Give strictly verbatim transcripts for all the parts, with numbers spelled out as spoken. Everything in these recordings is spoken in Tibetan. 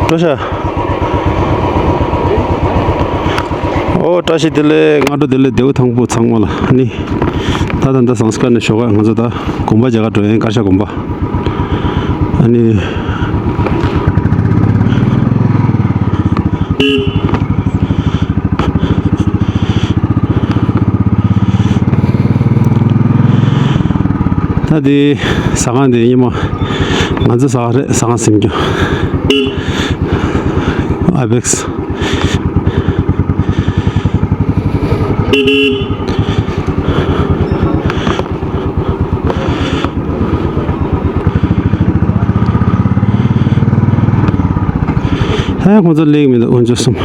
འགྲོ་ཤག་ཨོ་བཀྲ་ཤིས་བདེ་ལེགས། སྔ་དྲོ་བདེ་ལེགས། བདེ་པོ་ཐང་པོ་ཚང་མ་ལ། ཨ་ནི་ད་ད་ད་ཟངས་དཀར་ནས་ཞོགས་ཀ་ང་ཚོ་ད་དགོན་པ་མཇལ་ཁ་འགྲོ་ཡིན། དཀར་ཤ་དགོན་པ། ཨ་ནི། ད་དེ་ཟ་ཁང་དེ་ཉི་མ་ང་ཚོ་ཟ་ཁང་རེད། ཟ་ཁང་སེམས་རྒྱུ། ཨ་བེག་སི། ཧེ། ཁོང་ཚོ་སླེབས་མི་འདུག་དཀོན་མཆོག་གསུམ།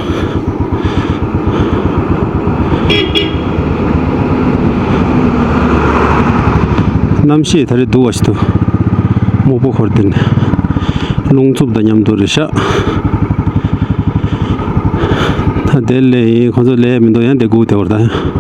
གནམ་གཤིས་ད་རེས་སྡུག་པ་ཞིག་འདུག་སྨུག་པ་འཁོར་བསྡད་ནས། རླུང་འཚུབ་དང་མཉམ་དུ་རེད་ཤག་ད་དེ་ལས་ཡིན། ཁོང་ཚོ་ལས་མི་འདུག་ཡང་དེ་སྒུག་བསྡད་པ་རེད་ད།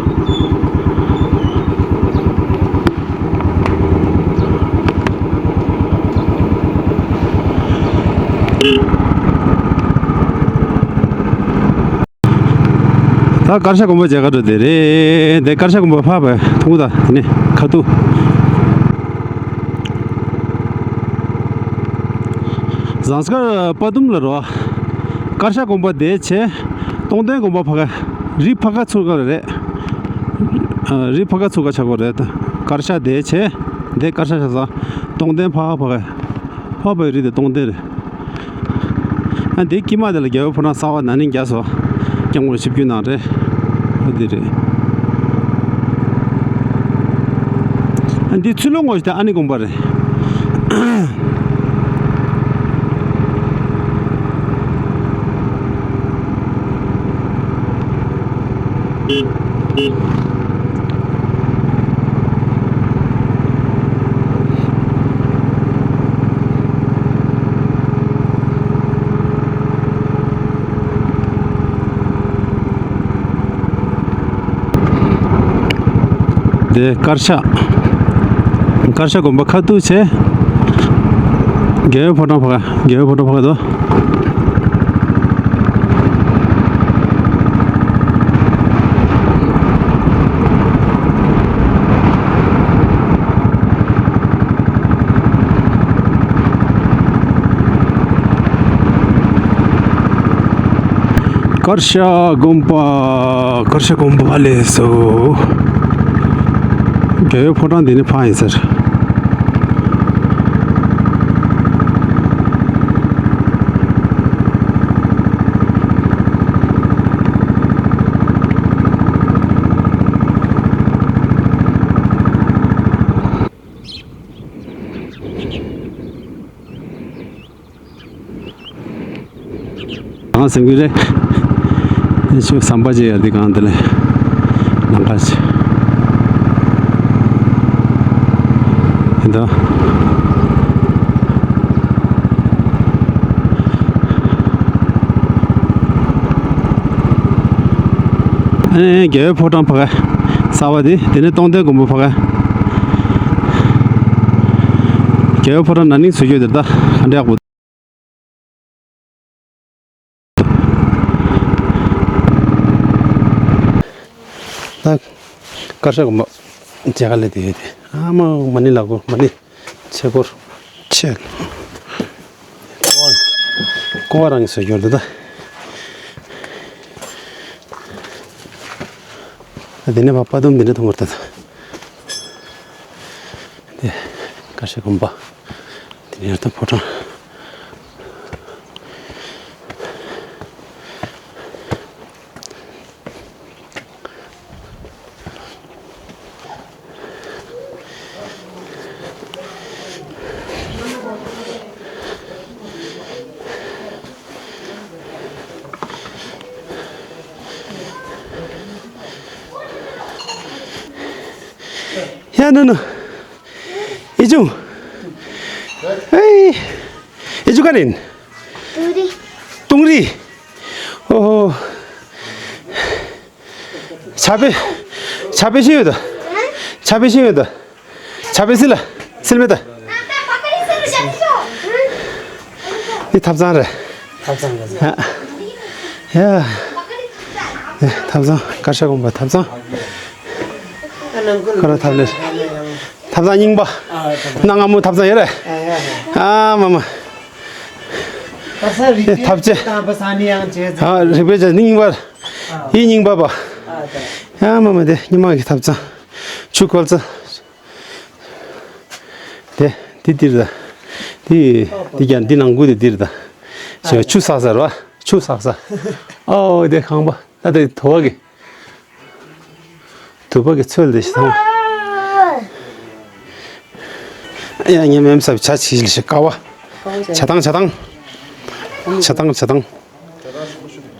ད་དཀར་ཤ་དགོན་པ་མཇལ་ཁ་འགྲོ་དེ་རེད། དེ་དཀར་ཤ་དགོན་པ་ཕར་བས་མཐོང་གི། ད་དེ་ནས་ཁ་ཐུག་ཟངས་དཀར་དཔའ་གདུམ་ལ་རོ། དཀར་ཤ་དགོན་པ་དེ་བྱས། སྟོང་སྡིང་དགོན་པ་ཕ་ག་རི་ཕ་ག་ཚུར་ག་རེད། ཨ། རི་ཕ་ག་ཚུར་ག་ཆགས་པ་རེད། དཀར་ཤ་དེ་བྱས། དེ་དཀར་ཤ་ཤ་ས། སྟོང་སྡིང་ཕ་ག་ཕ་ག་ཕ་བའི་རི་དེ་སྟོང་སྡིང་རེད། ཨ། འདི་དཀྱིལ་མ་དེ་ལ་རྒྱལ་བའི་ཕོ་བྲང་གསར་པ་ན་ནིང་རྒྱ་སོ་སྐྱབས་མགོན་ཆིབས་བསྒྱུར་གནང་རེད། ཨ། འདི་རེད། ཨ། འདི་ཚུར་ལོག་ངོས་དེ་ཨ་ནི་དགོན་པ་རེད། དེ་དཀར་ཤ། དཀར་ཤ་དགོན་པ་ཁ་ཐུག་བྱས། རྒྱལ་བའི་ཕོ་བྲང་ཕ་ག་རྒྱལ་བའི་ཕོ་བྲང་ཕ་ག་དོ། དཀར་ཤ་དགོན་པ། དཀར་ཤ་དགོན་པ་ཕར་སླེབས་སོང་། རྒྱལ་བའི་ཕོ་བྲང་འདི་ནས་ཕར་ཡིན་ཟེར། གང་ཟེར་གི་རེད། ཨེ་ཆུ་ཟམ་པ་ཅིག་ཡོད་དེ་གང་དེ་ལས་ལང་ཀ་ཅིག་ཡིན་ད། ཨ་ནི་རྒྱལ་བའི་ཕོ་བྲང་ཕ་ག་གསར་པ་དེ། དེ་ནས་སྟོང་སྡིང་དགོན་པ་ཕ་ག་རྒྱལ་བའི་ཕོ་བྲང་ན་ནིང་བཟོས་རྒྱུ་དེ་ད་ག་འདྲ་ཡག་པོ། ད་དཀར་ཤ་དགོན་པ་མཇལ་ཁ་སླེབས་དེ་ཡོད་དེ། ཨ་མ། མ་ཎི་ལག་འཁོར། མ་ཎི་ཆས་འཁོར། ཆས། ཀོ་བ། ཀོ་བ་རང་གིས་བཟོས་རྒྱུ་རེད་ད། ད་དེ་ནས་ཕར་དཔའ་གདུམ་འདི་འདྲ་མཐོང་གི་རེད་ད། དེ་དཀར་ཤ་དགོན་པ། དེ་ནས་ད་ཕོ་བྲང་། ཡ། ནོ་ནོ། ཨེ་ཅུ། ཨེ། ཨེ་ཅུ་ག་རེ་ཡིན། ཏུང་རི། ཏུང་རི། ཨོ་ཧོ། ཆ་པེ། ཆ་པེ་ཤི་ཡོད་དོ། ཆ་པེ་ཤི་ཡོད་དོ། ཆ་པེ་སི་ལ། སིལ་མེ་ད། འདི་ཐབ་ཚང་རེད། ཐབ་ཚང་ག་ས། ཡ། ཐབ་ཚང་། ཀར་ཤ་དགོན་པ་ཐབ་ཚང་། ཨ་ནང་ཁུལ་ཀ་ར་ཐབ་ལེར། ཐབ་ཚང་རྙིང་པ། ཨ་ཐབ་ཚང་། གནའ་སྔ་མོ་ཐབ་ཚང་ཡོད་རེད། ཨ་ཡ་ཡ། ཨ་མ་མ། ད་ས་རིག་པའི་ཐབ་ཚང་། དང་པ་ས་ནི་ཡང་བྱས་ཚེ། ཨ་རིག་པའི་ཆ་རྙིང་པ། ཨ་ཡི་རྙིང་པ་པ། ཨ་ད། ཨ་མ་མ། དེ་རྙིང་མ་གི་ཐབ་ཚང་། ཆུ་ཁོལ་ཚང་། དེ་དེ་འདིར་ད། དེ་དེ་ཀྱང་འདི་ནང་ཁུལ་དེ་འདིར་ད། ཨ་ཆུ་བསགས་ས་རེད་བ། ཆུ་བསགས་ས། ཨོ་དེ་ཁང་པ། ད་དེ་དུ་བ་གི། དུ་བ་གི་ཚོད་དེ་ཞིག་ཐང་། ཡ་ངས་མེམ་སབ་ཆ་ཆི་ལ་ཞིག་ཀ་བ། ཆ་ཐང་། ཆ་ཐང་། ཆ་ཐང་། ཆ་ཐང་།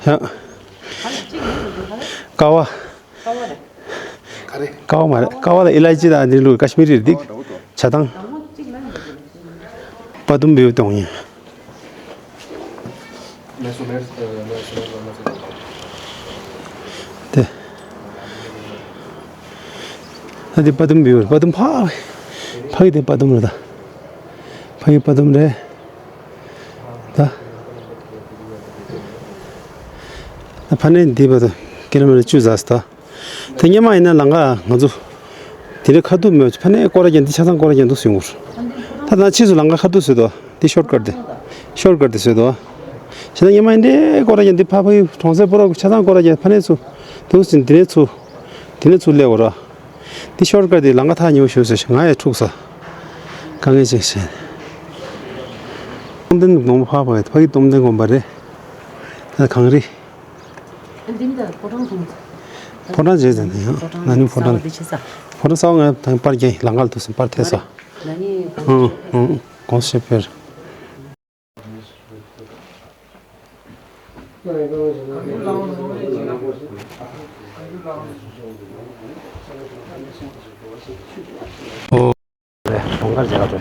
ཡ། ཀ་བ། ཀ་བ་མ་རེད། ཀ་བ་ལ་ཨི་ལ་ཅི་དང་འདི་ལུ་ཀ་ཤི་མི་རི་རེད། འདི་ཆ་ཐང་། པ་དུམ་བེའུ་གཏོང་ཡིན། དེ། ཨ་འདི་པ་དུམ་བེའུ། པ་དུམ་ཕ། ཕ་གི་དེ་པ་དུམ་རེད་ད། ཕ་གི་པ་དུམ་རེད་ད། ད་ཕ་ནས་འདི་བར་དུ་ཀི་ལོ་མི་ཊར་བཅུ་ཟ་སི་ད། དེ་སྔོན་མ་ཡིན་ན་ལམ་ཁ་ང་ཚོ་དེ་རིང་ཁ་ཐུག་མེད། ཕ་ནས་སྐོར་ར་རྒྱག་འདི་ཆ་ཚང་སྐོར་ར་རྒྱག་འདུག་སེ་ཡོང་གི་རེད། ད་ད་ཕྱིས་སུ་ལམ་ཁ་ཁ་ཐུག་བཟོས་འདུག་འདི་ཤོར་ཀཊ་དེ། ཤོར་ཀཊ་དེ་བཟོས་འདུག་བྱས་ན་སྔོན་མ་ཡིན་འདི་སྐོར་ར་རྒྱག་འདི་ཕ་ཕ་གི་གྲོང་གསེབ་པོ་ར་ཆ་ཚང་སྐོར་ར་རྒྱག་ཕ་ནས་ཚུར་འདུག་སེ་འདི་ནས་ཚུར། འདི་ནས་ཚུར་སླེབས་འོ་ར། འདི་ཤོར་ཀཊ་དེ་ལམ་ཁ་ཐག་ཉེ་བོ་ཞུ་ཟེར། ང་ཡང་འཁྲུག་ས། དཀའ་ངལ་ཅིག་བྱས། སྟོང་ལྡན་དགོན་པ་ཕ་ཕ་ཕ་གི་སྟོང་ལྡན་དགོན་པ་རེད། ད་གངས་རི། འདི་འདྲ་ཕོ་བྲང་ཚང་། ཕོ་བྲང་བྱས་ཟིན་ཡང་ན་ནིང་ཕོ་བྲང་། ཕོ་བྲང་གསར་པ་འདི་ཆེ་ས། ཕོ་བྲང་གསར་པ་ང་ད་པར་རྒྱག་ལམ་ཁ་ལ་ཐུག་སོང་། པར་ཐེབས་ས། ན་ནིང་ཕོ་བྲང་། ཨང་ཨང་། གོང་ཞེ་ཕེར། ཨོ། རེད། གྲོང་ཁར་མཇལ་ཁ་འགྲོ་ཡི་དེ།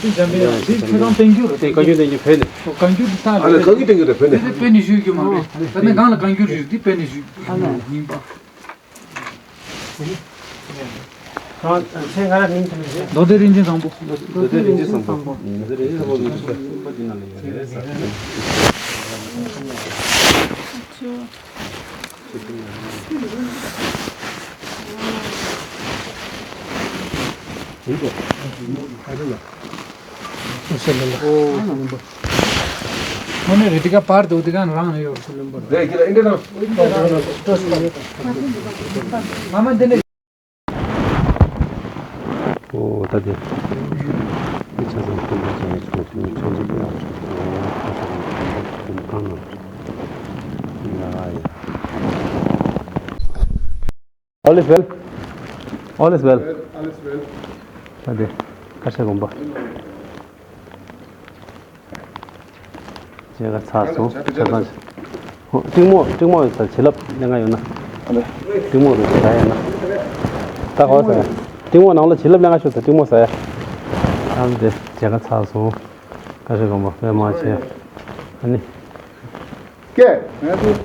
དེ་འཇམ་པའི་དབྱངས་དེ་ཁྱེད་རང་བསྟན་འགྱུར་རེད། དེ་བཀའ་འགྱུར་བསྟན་འགྱུར་བོད་ནས། བཀའ་འགྱུར་དེ་ས་ཨ་ལས་རེད། བཀའ་འགྱུར་བསྟན་འགྱུར་རེད་བོད་ནས། དེ་བོད་ནས་ཞུས་རྒྱུ་མ་རེད། ད་ནི་གང་ལ་བཀའ་འགྱུར་ཞུས་དེ་བོད་ནས་ཞུས་ཡིན་པ། མདོ་སྡེ་རིན་ཆེན་བཟང་པོ། མདོ་སྡེ་རིན་ཆེན་བཟང་པོ། མདོ་སྡེ་རིན་ཆེན་བཟང་པོ། མདོ་སྡེ་རིན་ཆེན་བཟང་པོ་གི་སུམ་པ་འདི་ནང་ལ་ཡོད་རེད་ས། ཨོ། དངོས་གནས་རེད། འདི་ག་པར་འདུག་འདི་ག་རང་ནས་ཡོད། རེད། ཁྱེད་ལ་ཨིན་དྲ་རང་། ཨ་མ་འདི་ནས། ཨོ་ད་དེ། མི་ཆ་ཚང་སྟོན་པ་ཆ་ཡི་ཆོས་ཆོས་ཆོས་ཆོས་ཆོས་ཆོས་ཆོས་ཆོས་ཆོས། All is well. All is well. All is well. ད་དེ། ཀར་ཤ་དགོན་པ། མཇལ་ཁ་ཚར་སོང་། ཆ་ཚང་། ཧོ། ཀྲིང་མོ། ཀྲིང་མོ་ཡོད་ས། བྱིན་རླབས་ལེན་ག་ཡོད་ན། ཀྲིང་མོ་རུ་ཟ་ཡ་ན། ད་ག་བ་ཟ་ཡ། ཀྲིང་མོ་ནང་ལ་བྱིན་རླབས་ལེན་ག་ཤོག་ད། ཀྲིང་མོ་ཟ་ཡ། ཨ་འདི་མཇལ་ཁ་ཚར་སོང་། ཀར་ཤ་དགོན་པ་དཔེ་མང་ཆེ། ཨ་ནི། ཀེ།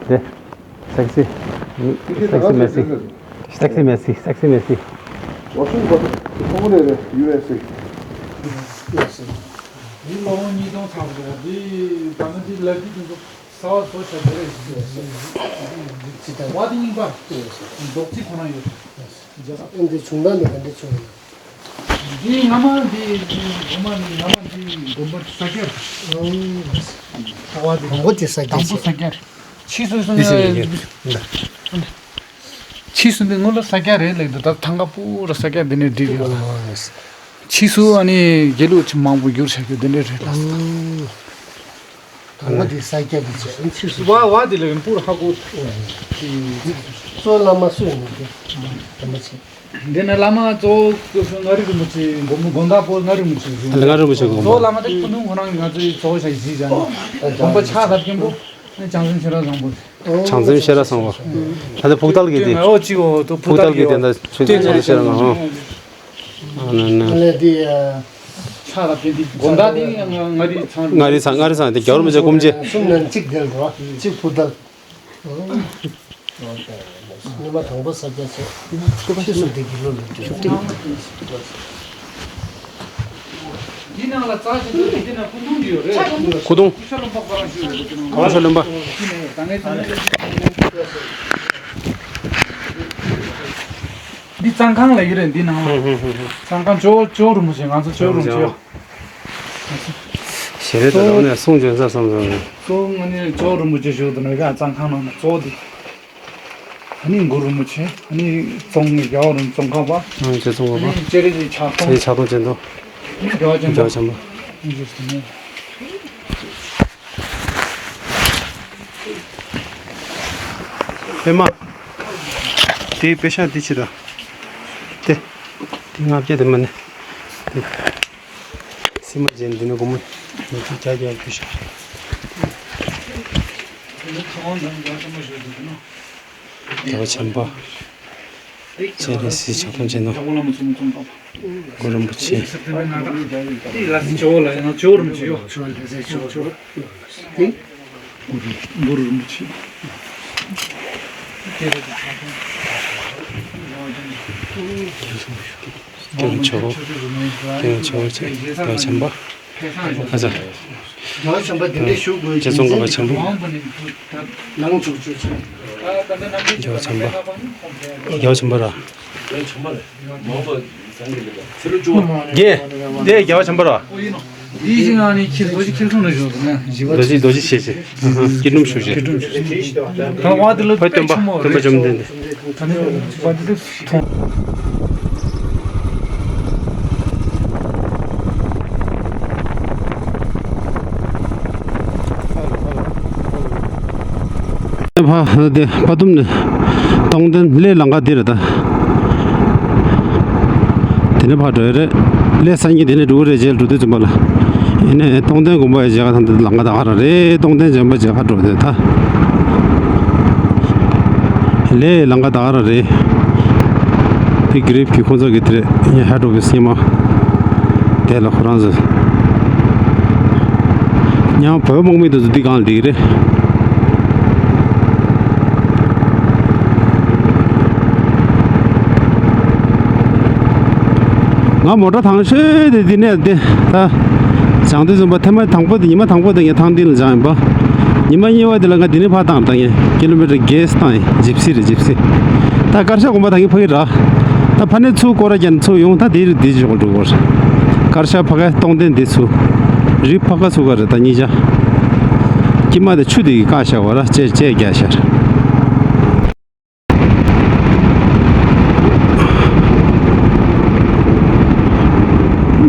དེ། སེག་སི། སེག་སི་མེ་སི། སེག་སི་མེ་སི། སེག་སི་མེ་སི། ཝ་ཤིང་ཊོན་ཁོང་རེ་རེ། ཡུ་ཨེས་ཨེ། འདི་ལོ་ངོ་ཉིས་སྟོང་ཚང་འདུག་འདི་ད་ནི་འདི་ལབ་ཀྱི་འདུག་ས་བ་བཟོ་བྱ་དེ་རེད། ཅི་ད། བ་དེ་གཉིས་པ། རྡོག་རྩིས་ཁོ་རང་ཡོད། ཨེ་འདི་བྱུང་ན་ནི་ག་འདྲ་བྱུང་ཡོད། འདི་སྔ་མ་འདི་སྔ་མ་ནི་སྔ་མ་འདི་དགོན་པ་ས་སྐྱར། ཨང་། ས་བ་འདི་དང་པོ་དེ་ས་དང་པོ་ས་སྐྱར། ཕྱིས་སུ་སོང་ཡ། ཕྱིས་སུ་འདི་སྔོན་ལ་ས་སྐྱར་རེད་ལབ་འདུག་ད་ཐང་ག་པུ་ར་ས་སྐྱར་འདི་ནས་བསྒྲིགས་ཡོད། ཨང་། ཕྱིས་སུ་ཨ་ནི་དགེ་ལུགས་ཆེན་མང་པོ་བསྒྱུར་བྱ་རྒྱུ་འདི་འདྲ་རེད་ལ། ཨང་། དང་པོ་དེ་ས་སྐྱ་དེ་བྱས། ཕྱིས་སུ་བ་བ་དེ་ལ་པུར་ཧ་གོ། གཙོ་བླ་མ་སུ་ཡིན་ནམ་དེ། དམ་པ་ཆེ། འདི་ནས་བླ་མ་གཙོ་བོ་སྐུ་གསུང་མངའ་རིས་རིན་པོ་ཆེ། མགོན་པོ་དགོན་བདག་པོ་མངའ་རིས་རིན་པོ་ཆེ་གསུང་། མངའ་རིས་རིན་པོ་ཆེ་གསུང་། གཙོ་བོ་བླ་མ་དེ་སྐུ་གདུང་ཁོ་རང་གིས་ང་ཚོའི་གཙོ་བོ་ཞིག་གཟིགས་བྱས་ནས། དགོན་པ་ཕྱག་རབ་ཆེན་པོ་ནི་བྱང་སེམས་ཤེས་རབ་བཟང་པོ། བྱང་སེམས་ཤེས་རབ་བཟང་པོ། ད་ལྟ་ཕུག་ཏལ་གྱི་དེ། ཨོ་ཅི་འོ་དོ་ཕུག་ཏལ་གྱི་དེ་འདྲ་ཆོས་ཅན་བྱང་སེམས་ཤེས་རབ་བཟང་པོ། ཨ་ན་ན། ཨ་ལས་དེ། ཕྱག་རབ་ཆེན་དེ་དགོན་བདག་དེ་མངའ་རིས་ཚང་། མངའ་རིས་ཚང་། མངའ་རིས་ཚང་དེ་རྒྱལ་བ་རིན་པོ་ཆེ་སྐུ་མཆེད། གསུམ་ནང་གཅིག་དེར་འགྲོ། གཅིག་ཕུག་ཏལ། ཉི་མ་དང་པོ་ས་སྐྱ་ཚེ་ཕྱིས་སུ་འདི་གི་ལོ་ལ་འགྱུར་ཏེ། འདི་ནང་ལ་རྩ་ཆེན་པོ་འདི་ནང་སྐུ་གདུང་འདི་ཡོད་རེད། སྐུ་གདུང་། གང་ས་ལོན་པ། འདི་གཙང་ཁང་ལ་ཡོད་རེད། འདི་ནང་ལ། གཙང་ཁང་ཇོ་ཇོ་རིན་པོ་ཆེ། ང་ཚོ་ཇོ་རིན་པོ་ཆེ། ཞལ་རས་དང་ནས་གསུང་བྱོན་ས་བསམ་བསམ་རེད། གཙོ་བོ་ང་ནི་ཇོ་རིན་པོ་ཆེ་བཞུགས་འདུག་ན་ག་གཙང་ཁང་ནང་ན་གཙོ་བོ་འདི། ཨ་ནི་གུ་རུ་རིན་པོ་ཆེ། ཨ་ནི་ཙོང་ངེ་རྒྱལ་བ་རིན་ཙོང་ཁ་པ། ཨ་ནི་ཙེ་ཙོང་ཁ་པ། ཨ་ནི་ལྕགས་རི་གི་ཕྱག་སྟོང་། ལྕགས་རི་ཕྱག་སྟོང་ཅན་དུ། རྒྱལ་བ་ཆེན་པོ། རྒྱལ་བ་ཆེན་པོ། ཨ་ནི་ཙེ་ཙོང་ངེ། ཨེ་མ། དེའི་པེ་ཤག་འདི་ཕྱི་དང་། དེ། དེ་ལྔ་བརྒྱ་དེ་མ་ནི། དེ། སི་མ་ཅན་འདི་ནི་སྒོར་མོ་ཉི་ཤུ་བརྒྱ་བརྒྱ་ཕུལ་ཤག་རྒྱལ་བ་ཆེན་པོ། སྤྱན་རས་གཟིགས་ཕྱག་སྟོང་ཅན་དུ། གུ་རུ་རིན་པོ་ཆེ། གུ་རུ་རིན་པོ་ཆེ། སྐྱབས་མཆོག། སྐྱབས་མཆོག་ཅེས་རྒྱལ་བ་ཆེན་པོ། ཨ་ཙི། རྒྱལ་བ་ཆེན་པོ་འདི་འདྲའི་བཞུགས་དགོས། རྗེ་ཙོང་ཁ་པ་ཆེན་པོ། ལངས་ཆོག་ཆོག་ཆོག་རྒྱལ་བ་ཆེན་པོ། རྒྱལ་བ་ཆེན་པོ་ར། རྒྱལ། འདི་རྒྱལ་བ་ཆེན་པོ་ར། ཡིད་བཞིན་ངང་ནས་ཁྱེད་རྡོ་རྗེ་ཁྱེད་ཚོ་ན་བཞུགས་འདུག་ན་ཞི་བ། རྡོ་རྗེ་རྡོ་རྗེ་ཞེས་བྱ། སྐྱིལ་ཀྲུང་བཞུགས་ཤིང་། སྐྱིལ་ཀྲུང་བཞུགས་ཤིང་། ད་བ་དེ་ལ་ཕ་སྟོན་པ་སྟོན་པ་བཅོམ་ལྡན་འདས། ད་ནི་བ་དེ་ལ་མཐོང་། ཕ་དེ་ཕ་དུམ་ནས་སྟོང་ལྡན་གླེ་ལང་ཀ་འདི་རེད་ད། དེ་ནས་ཕར་འགྲོ་ཡ་རེད། གླེ་སངས་རྒྱས་དེ་ནས་འགྲོ་གི་རེད། རྗེས་ལ་འགྲོ་དུས་ཙམ་པ་ལ། ཡིན་ནའི་སྟོང་ལྡན་དགོན་པ་ཡི་མཇལ་ཁ་ཐང་དེ་ལང་ཀ་ད་ག་ར་རེད། སྟོང་ལྡན་འཇམ་པ་མཇལ་ཁ་འགྲོ་དེ་ད། གླེ་ལང་ཀ་ད་ག་ར་རེད། དེ་གི་རིབ་ཀྱི་ཁོང་ཚོ་གི་དེ་རེད། ཡ་ཧ་འགྲོ་བའི་སེམས་མ། དེ་ལ་ཁོ་རང་ཚོ། ཡང་བོད་དམག་མི་དེ་ཚོ་འདི་གང་ལ་བསྡད་ཀྱི་རེད། ང་མོ་ཊ་དང་ཤོས་དེ་འདི་ནས་འདི་ད་བྱང་དུས་ཙམ་པ་ཐེངས་མ་དང་པོ་དེ་ཉི་མ་དང་པོ་དེ་ངས་ཐང་ཏིན་ལ་བྱང་ཡིན་པ། ཉི་མ་གཉིས་པ་དེ་ལ་ང་འདི་ནས་ཕར་བཏང་ད་ངས་ཀི་ལོ་མི་ཊར་བརྒྱད་བཏང་ཡིན། ཇིབ་སི་རེད་ཇིབ་སི། ད་ཀར་ཤ་དགོན་པ་ད་ངས་ཕ་གི་ར། ད་ཕ་ནས་ཚུར་སྐོར་ར་རྒྱབ་ནས་ཚུར་ཡོང་ད་དེ་རེད་དེ་ཇོག་འགྲོ་གོ་ར། ཀར་ཤ་ཕ་ག་སྟོང་ལྡན་དེ་ཚུར། རི་ཕ་ག་ཚུར་ག་རེད་ད་གཉིས་ཆ། ཀྱི་མ་དེ་ཆུ་དེ་གི་བཀག་བཞག་པ་ར་ཅེ་ཅེ་རྒྱག་ཤར།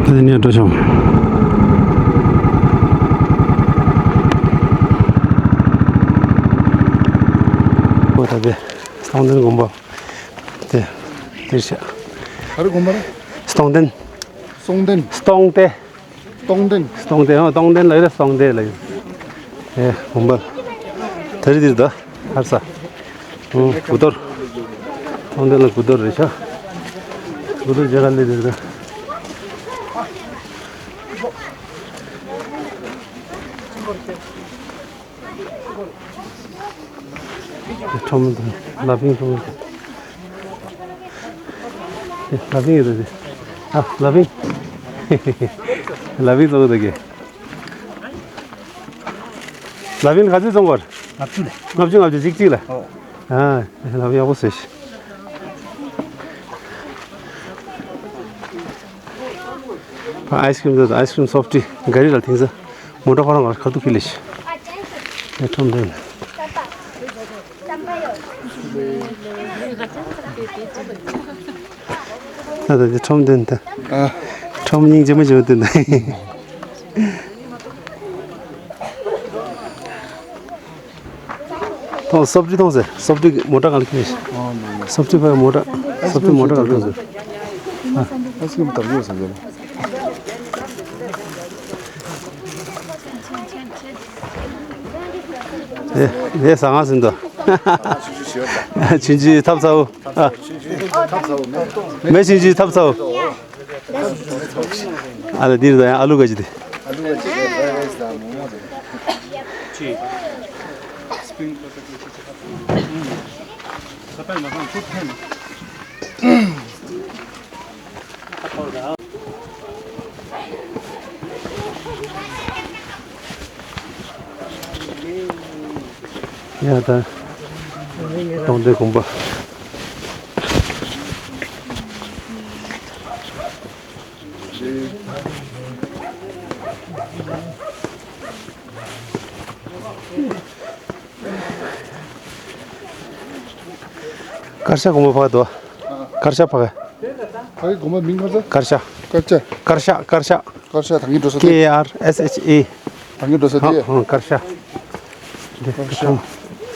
ད་ནས་འགྲོ་བྱུང་། ཨོ་ད་དེ་སྟོང་ལྡན་དགོན་པ་དེ་དེར་བྱ། ག་རེ་དགོན་པ་རེད། སྟོང་ལྡན། སྟོང་ལྡན། སྟོང་སྟེ། སྟོང་ལྡན། སྟོང་ལྡན། ཨོ་སྟོང་ལྡན་ལ་ཡོད་རེད། སྟོང་ལྡན་ལ་ཡོད། ཨེ་དགོན་པ། ད་རི་དེར་ད་ཧར་ས། ཨོ་དགུ་གཏོར། སྟོང་ལྡན་ལ་དགུ་གཏོར་རེད་ཤག་དགུ་གཏོར་མཇལ་ཁ་སླེབས་དེར་ད། ཁྲོམ་དང་ལ་ཕིང་ཁྲོམ་དང་། ལ་ཕིང་རེད་དེ། ཨ་ལ་ཕིང་། ལ་ཕིང་བཙོང་གི་འདུག་གི། ལ་ཕིང་ག་ཚོད་བཙོང་གོ། ལྔ་བཅུ་ལས། ལྔ་བཅུ་ལྔ་བཅུ་གཅིག་གཅིག་ལ། ཨོ། ཨ་ལ་ཕིང་ཡག་པོ་བཟོས་ཤག་ཨའི་སི་ཀྲིམ་དང་ཨའི་སི་ཀྲིམ་སོབ་ཊི་ག་རི་ལ་ཐིང་ས། མོ་ཊ་ཁོ་རང་ང་ཁ་ཐུག་ཁི་ལེ་ཤི། ཨེ་ཁྲོམ་དེ་ན། ད་ད་དེ་ཁྲོམ་དེ་ན་ད། ཨ། ཁྲོམ་སྙིང་རྗེ་མོ་རྗེ་མོ་དེ་ན། ཐོང་སོབ་ཊི་ཐོང་ཟེར། སོབ་ཊི་མོ་ཊ་གང་ལ་ཁྱེར། སོབ་ཊི་ཕ་མོ་ཊ། སོབ་ཊི་མོ་ཊ་གང་ལ་ཐོང་ཟེར། ཨ་སི་ཀྲིམ་དར་ཡོད་ཟེར་ཟེར། ཨེ་ཨེ་ཟ་ང་ཟིན་ཏོ། ཆུང་ཆུང་ཐབ་ཚ་བོ། མེ་ཆུང་ཆུང་ཐབ་ཚ་བོ། ཨ་ལ་འདིར་ད་ཡང་ཨ་ལུ་ག་ཅི་དེ། ཨ་ལུ་ག་ཅི་དེ་ཕ་རེ་ཟ་མོ་མོ་དེ། ཆི། སི་པིང་པོ་ཏེ་ཊོ་ཆི་ཆི་ཁ་ཚ་བོ། ཡ་ད། སྟོང་སྡེ་དགོན་པ། དཀར་ཤ་དགོན་པ་ཕ་གི་འདུག་དཀར་ཤ་ཕ་གི། ཕ་གི་དགོན་པ་མིང་ག་རེ་ཟེར། དཀར་ཤ། དཀར་ཤ། དཀར་ཤ། དཀར་ཤ། དཀར་ཤ་དང་གི་འགྲོ་ས་དེ། K A R S H A། དང་གི་འགྲོ་ས་དེ། ཨ། དཀར་ཤ། དཀར་ཤ།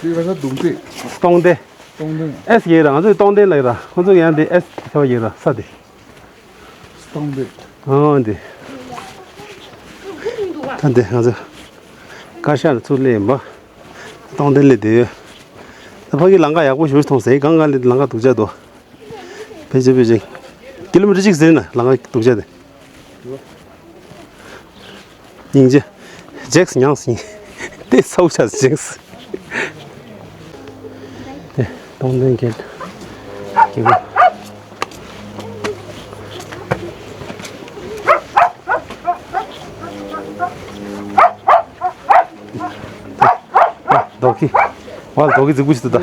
དེ་ག་ས་གདུང་དེ། སྟོང་སྡེ། སྟོང་སྡེ། S་ཡོད་ར། ང་ཚོས་སྟོང་སྡེ་ལབ་ཡོད་ར། ཁོ་ཚོས་ཡང་དེ་S་ཁྱབ་ཡོད་ར་ས་དེ། སྟོང་སྡེ། ཨོ་འདི། ཨ་འདི་ང་ཚོ་དཀར་ཤ་ལ་ཚུར་སླེབས་ཡིན་པ། སྟོང་སྡེ་སླེབས་བསྡད་ཡོད། ད་ཕ་གི་ལམ་ཁ་ཡག་པོ་ཞེ་པོ་མཐོང་སོང་། གང་ག་ལ་ལམ་ཁ་སྡུག་ཅག་འདུག་ཕལ་ཆེར་ཕལ་ཆེར་ཀི་ལོ་མི་ཊར་གཅིག་ཟིན་ན་ལམ་ཁ་སྡུག་ཅག་དེ། སྙིང་རྗེ། ཇེགས་མྱངས་སྙིང་། དེ་ཚ་བོ་ཆགས་ཇེགས། དེ་སྟོང་སྡེ་གི་གི་གུ། རྡོ་ཁྱི། ཝ་རྡོ་ཁྱི་རྫིག་པོ་ཞིག་འདུག་ད།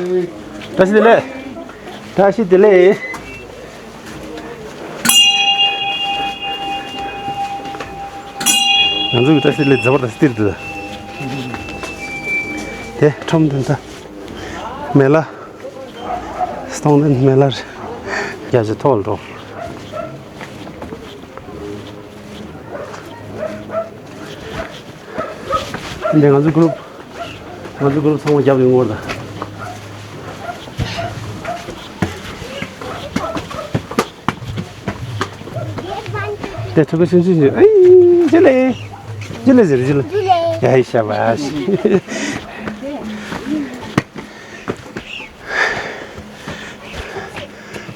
བཀྲ་ཤིས་བདེ་ལེགས། བཀྲ་ཤིས་བདེ་ལེགས། ང་ཚོ་གི་བཀྲ་ཤིས་བདེ་ལེགས་མཛེས་པ་དང་སྟེར་འདུག་ད། དེ་ཁྲོམ་དེ་ད། མེ་ལ། སྟོང་སྡེ་མེ་ལ་རེད། རྒྱ་ཆེ་ཐོག་ལ་འགྲོ། འདི་ང་ཚོ་གུ་རུབ། ང་ཚོ་གུ་རུབ་ཚང་མ་རྒྱབ་ཡོང་བར་ད། དེ་ཐུག་གི་ཆུང་ཆུང་ཆུང་། ཨེ། ཇི་ལེ། ཇི་ལེ་ཟེར་ཇི་ལེ། ཇི་ལེ། ཡ་ཧེ་ཤ་བ་ཤ།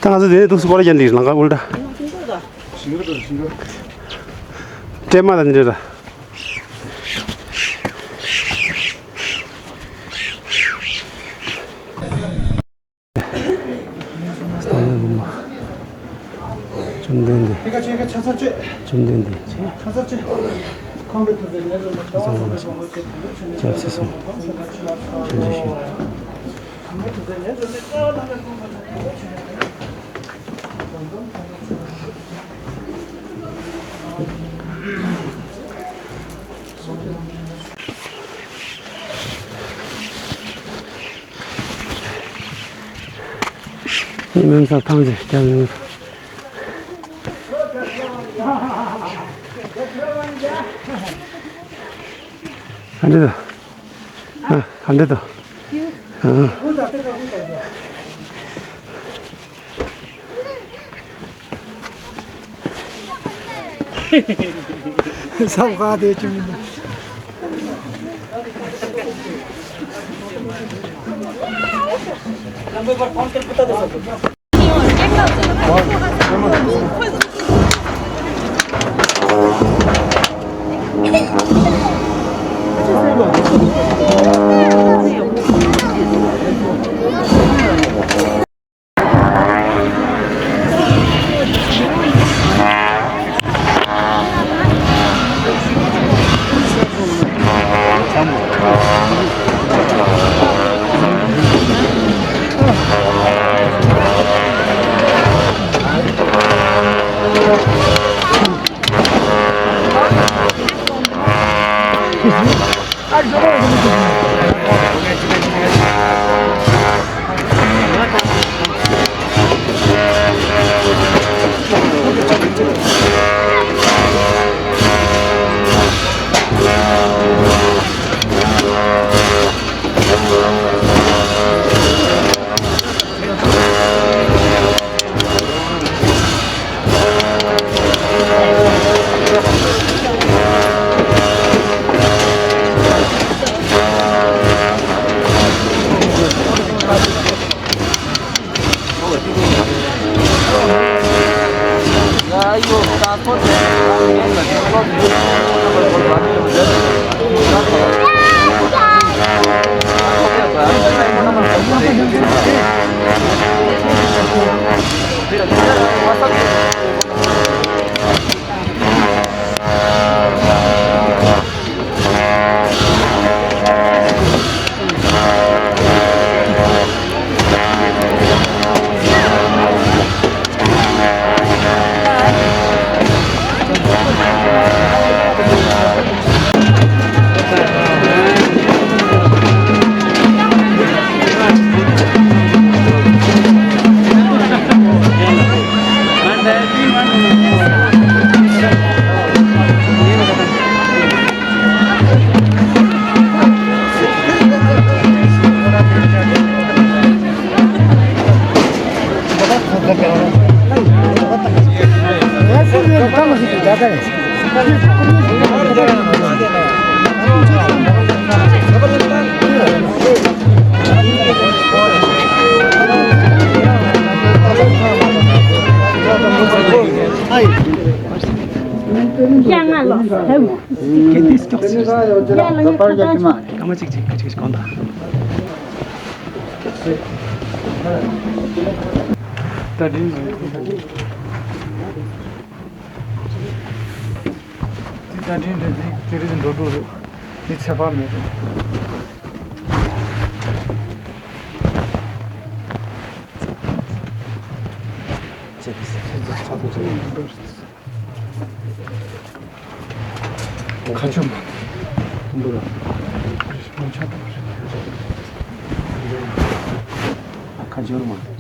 ད་ང་ཚོ་དེ་ནས་འདུག་སེ་སྐོར་ར་རྒྱག་འདི་ལམ་ཁ་ཨུལ་ཏྲ། སྤྲེལ་མ་དང་འདྲ་ར། བཅོམ་ལྡན་འདས། བཅོམ་ལྡན་འདས། སྐྱབས་སུ་སོང་། ཐུགས་རྗེ་ཆེ། ཉི་མ་ཚ་ཐང་ཅིག་རྒྱབ་ཡོང་། ག་འདྲ་འདུག་ཨ། ག་འདྲ་འདུག་ཨ། བསམ་ཁ་དེ་ཅུང་མི་འདུག་གལ་ཏེ་སྐྱོགས་ཚིག་ད་པར་རྒྱག་གི་མ། སྐར་མ་གཅིག་གཅིག་གཅིག་གཅིག་གོང་དང་། ད་དྲིན་ད་དྲིན་དེ་དེ་རིགས་འགྲོ་འགྲོ་རེད། དེ་ཚད་པ་མེད་རེད། ཁ་ཆུ་མ། འབུར། ཁ་ཆུ་མ།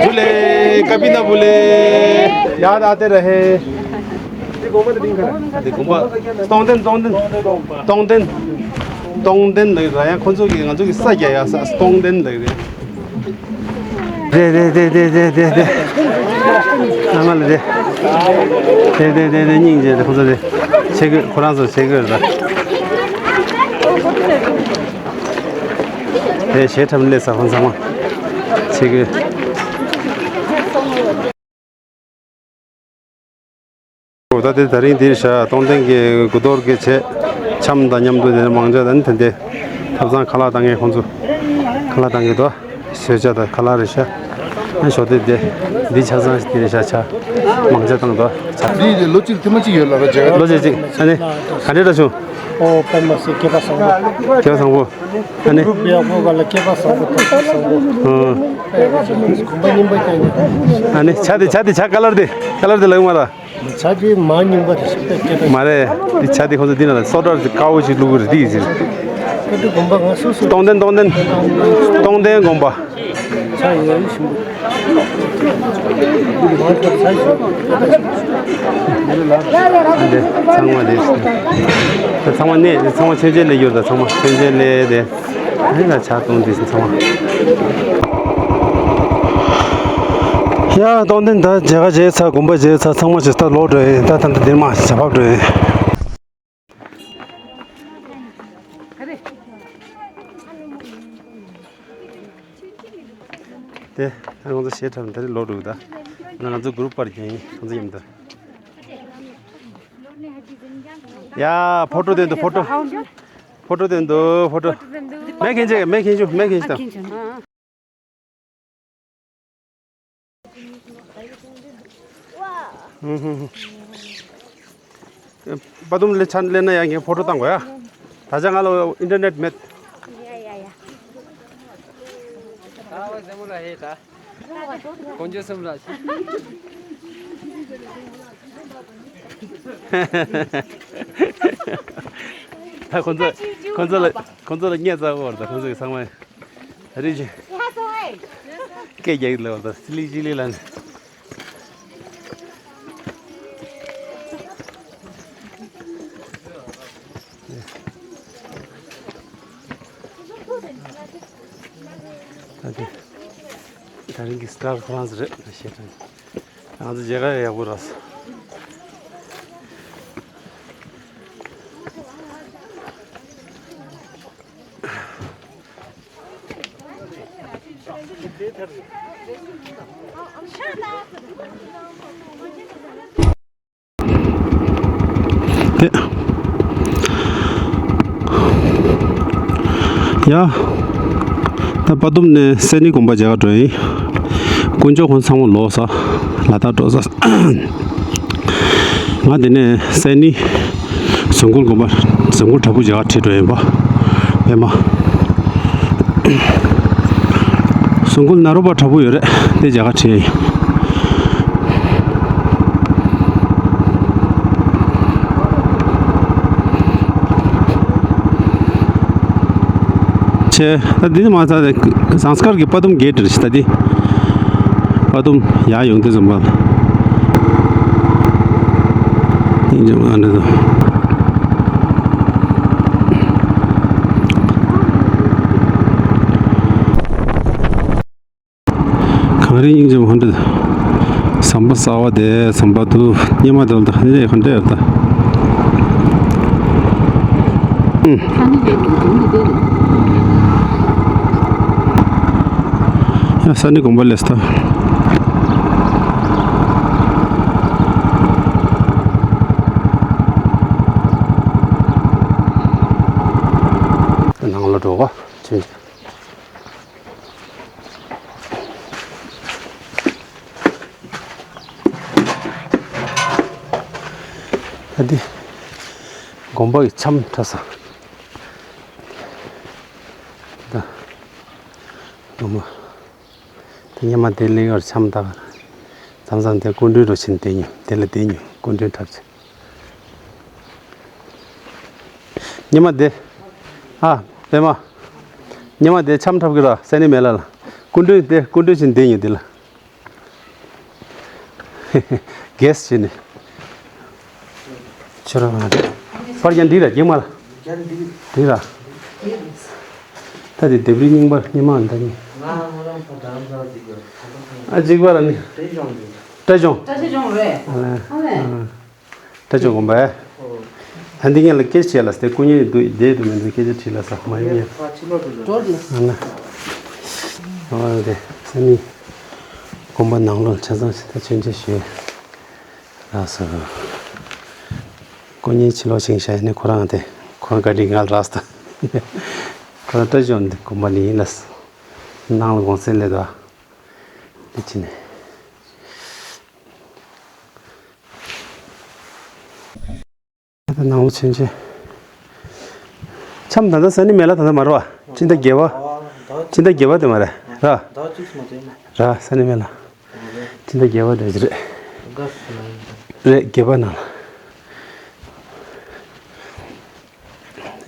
བུ་ལེ། ཀ་པི་ན་བུ་ལེ། ཡ་ད་དེ་ར་ཧེ། དེ་དགོངས་པ་སྟོང་ལྡན། སྟོང་ལྡན། སྟོང་ལྡན། སྟོང་ལྡན་ལ་ར་ཡང་ཁོ་ཚོ་གི་ང་ཚོ་གི་ས་རྒྱ་ཡ་ས་སྟོང་ལྡན་ལ་རེད། རེད་རེད་རེད། ཨ་མ་ལ་རེད། རེད་རེད་རེད་རེད། སྙིང་རྗེ་རེད། ཁོ་ཚོ་རེད། ཆེ་གོས་ཁོ་རང་ཚོ་ཆེ་གོས་རེད། རེད་ཞེ་ཁྲམ་སླེབས་ས་ཁོང་ཚང་མ་ཆེ་གོས། ད་ལྟའི་དེ་རིང་འདིར་བཞག་སྟོང་ལྡན་གྱི་དགུ་གཏོར་གྱི་ཆེད་འཆམ་དང་མཉམ་དུ་དེ་ནས་མང་ཇ་དང་དེ་འདྲའི་ཐབ་ཚང་ཁ་ལག་བཏང་མཁན་ཁོང་ཚོ་ཁ་ལག་བཏང་གི་འདུག་གསོལ་ཇ་དང་ཁ་ལག་རེད་ཤག་ཨ་ཞོ་དེ་དེ་འདི་ཆ་ཚང་ཞིག་དེ་རེད་ཤག་ཆ་མང་ཇ་བཏང་འདུག་ཆ་འདི་ལོ་གཅིག་ཐེངས་མ་གཅིག་ཡོད་ལ་ར་ཇ་ལོ་གཅིག་གཅིག་ཨ་ནི་ག་འདྲས་འདྲ་བྱུང་། ཨོ་པདྨ་སེ་སྐལ་པ་བཟང་པོ། སྐལ་བ་བཟང་པོ། ཨ་ནི། གུ་རུབ་ཡག་པོ་ག་ལ་སྐལ་པ་བཟང་པོ་ཐོབ་པ་བཟང་པོ། ཨོ། དགོན་པ་རྙིང་པ་ཀྱང་ཡོད། ཨ་ནི་ཇ་དེ་ཇ་དེ་ཇ་ཀ་ལར་དེ་ཀ་ལར་དེ་ལ་ཡོང་མ་ལ། ཇ་དེ་མ་རྙིང་པ་རེད་ཤག་པས་སྐལ་པ། མ་རེད། དེ་ཇ་དེ་ཁོང་ཚོ་འདི་ན་ལ་སོ་ཏྲ་དེ་དཀར་བོ་ཞིག་བླུག་གི་རེད་དེ་ཡིན་ཟེར། ཀ་ཏི་དགོན་པ་ང་སོ་སོ། སྟོང་ལྡན་སྟོང་ལྡན། སྟོང་ལྡན་དགོན་པ། ཆ་ཡོད་རེད་ཞིམ་པོ། འདི་ཚང་མ་རེད། ད་ཚང་མ་ནས་ཚང་མ་མཆོད་མཇལ་ལས་ཡོད། ད་ཚང་མ་མཆོད་མཇལ་ལས་དེ་ཨ་ནི་ད་ཆ་གཏོང་དུས་ཚང་མ། ཡ་སྟོང་ལྡན་ད་མཇལ་ཁ་མཇལ་ཚར། དགོན་པ་མཇལ་ཚར། ཚང་མ་ཞིག་ད་ལོག་འགྲོ་ཡིན། ད་ད་ད་འདིར་མ་ཞིག་བྱ་བབ་འགྲོ་ཡིན། དེ་ང་ཚོ་ཞེ་ཁྲབ་འདིར་ལོག་འགྲོ་གི། ད་ང་ཚོ་གུ་རུབ་པར་ཡིན། ང་ཚོ་ཡིན་ད། ཡ་ཕོ་ཊོ་སྟོན་དུ་ཕོ་ཊོ། ཕོ་ཊོ་སྟོན་དུ་ཕོ་ཊོ། མེ་ཁེན་ཅེ་མེ་ཁེན་ཅུ་མེ་ཁེན་ཅུ་དང་། པ་དུམ་ལེ་ཆན་ལེན་ན་ཡ་ངས་ཕོ་ཊོ་བཏང་དགོས་ཡ། ད་ཆ་ང་ལ་ཨིན་ཊར་ནེཊ་མེད། ཡ་ཡ་ཡ། ད་བ་ཟེ་མོ་ལ་ཧེ་ད། དཀོན་མཆོག་གསུམ་ལ། ད་ཁོ་ཚོ་ཁོ་ཚོ་ལ་ཁོ་ཚོ་ལ་བརྙས་ཚར་བ་རེད། ད་ཁོ་ཚོ་གི་ཚང་མ་རེད་ཅི། སྐད་རྒྱག་གི་ལབ་པ་ད་སི་ལི་ཅི་ལི་ལ་ནི། ད་དེ་ད་རིང་གི་སི་ཊར་ཁོ་རང་ཚོ་རེད་ཞེས་དྲན། ང་ཚོ་མཇལ་ཁ་ཡག་པོ་རག་སོང་། དེ། ཡ། ད་པ་དུམ་ནས་སེ་ནི་དགོན་པ་མཇལ་ཁ་འགྲོ་ཡིན། དཀོན་མཆོག་ཁོང་ཚང་མ་ལོག་ས། ལ་དྭགས་འགྲོ་ས། ང་དེ་ནས་སེ་ནི། གཟིམ་འགུལ་དགོན་པ། གཟིམ་འགུལ་བྲག་ཕུག་མཇལ་ཁ་ཁྲིད་འགྲོ་ཡིན་པ། པད་མ། གཟིམ་འགུལ་ནཱ་རོ་པ་བྲག་ཕུག་ཡོད་རེད། དེ་མཇལ་ཁ་ཁྲིད་ཡིན། ཆེ། ད་འདི་མ་ཚད་ཟངས་དཀར་གྱི་པ་དུམ་གེ་ཊི་རེད་ཤག་ད་འདི། པ་དུམ་ཡར་ཡོང་དུས་ཙམ་པ། ཡིན་ཅང་ཨ་འདྲ་དང་། གངས་རི་སྙིང་རྗེ་མོ་འདི། ཟམ་པ་གསར་བ་དེ་ཟམ་པ་དུ་སྙེ་མ་དོལ་དང་ནི་ག་འདྲ་ཡོད་ད། ཨུམ། ཡ་ས་ནི་དགོན་པ་ལས་ད། ནང་ལ་འགྲོ་བ་ཆེ། ད་འདི་དགོན་པ་གི་འཆམ་འཁྲབ་ས། ད་དགོན་པ་དེ་སྙེ་མ་དེ་ལེགས་ཡོར་འཆམ་ད་གར་མཚམས་མཚམས་དེ་སྐུ་མགྲོན་འགྲོ་ཕྱིན་དེ་ཉོ་དེ་ལ་དེ་ཉོ་སྐུ་མགྲོན་འཁྲབ་ཆེ། ཉི་མ་དེ། ཨ། པད་མ། ཉི་མ་དེ་འཆམ་འཁྲབ་ཀྱི་ར་སེ་ནི་མེ་ལ་ལ། སྐུ་མགྲོན་དེ་སྐུ་མགྲོན་ཕྱིན་དེ་ཉོ་དེ་ལ། གེས་བྱས་ནས། ཁྱོད་རང་ང་རེད། པར་རྒྱན་འདི་ར་རྒྱན་མ་ལ། འདི་ར། ད་དེ་ལྡེབས་རིས་རྙིང་པ་སྙེ་མ་འདི་ནི། ཨ་གཅིག་པ་ར་ནི། བཀྲ་ཤིས་ལྗོངས་རེད། ཨ་ལས། བཀྲ་ཤིས་ལྗོངས་རེད། ཨ་ལས། ཨ། བཀྲ་ཤིས་དགོན་པ། ཨོ། ད་འདི་ངས་ལ་སྐད་ཆ་བྱས་ལ་སྟེ་སྐུ་ཉིད་འདུག་བསྡད་འདུག་མི་འདུག་སྐད་ཆ་དྲིས་ལ་ས་མ་ཡིན་ངས། འགྲོ་ལ། ཨ་ན། ཨོ་དེ་ས་ནི། དགོན་པ་ནང་ལོགས་ཆ་ཚང་ཞིག་ད་ཆོས་མཇལ་ཞུས། ལགས་སོ། སྐུ་ཉིད་ཕྱི་ལོགས་ཕྱིན་ཤག་ནི་ཁོ་རང་དེ་ཁོ་རང་ག་འདྲི་ང་ལ་རག་སྟེ། ཁོ་རང་བཀྲ་ཤིས་ལྗོངས་འདི་དགོན་པ་ནི་ཡིན་ལ། ནང་ལ་དགོང་ཟས་སླེབས་དོ། འདི་ཕྱིན་ནས། ད་ནང་ལོགས་ཕྱིན་ཆད། འཆམ་ད་ལྟ་ས་ནི་མེད་ལ། ད་ལྟ་མ་རེད་བ། ཕྱི་ཟླ་བརྒྱད་པ། ཨ་ཕྱི་ཟླ་བརྒྱད་པ་དེ་མ་རེད་ར། ཟླ་གཅིག་མ་དེ་ན། ར་ས་ནི་མེད་ལ། ཕྱི་ཟླ་བརྒྱད་པ་དེ་རེད། རེད་བརྒྱད་པ་ནང་ལ།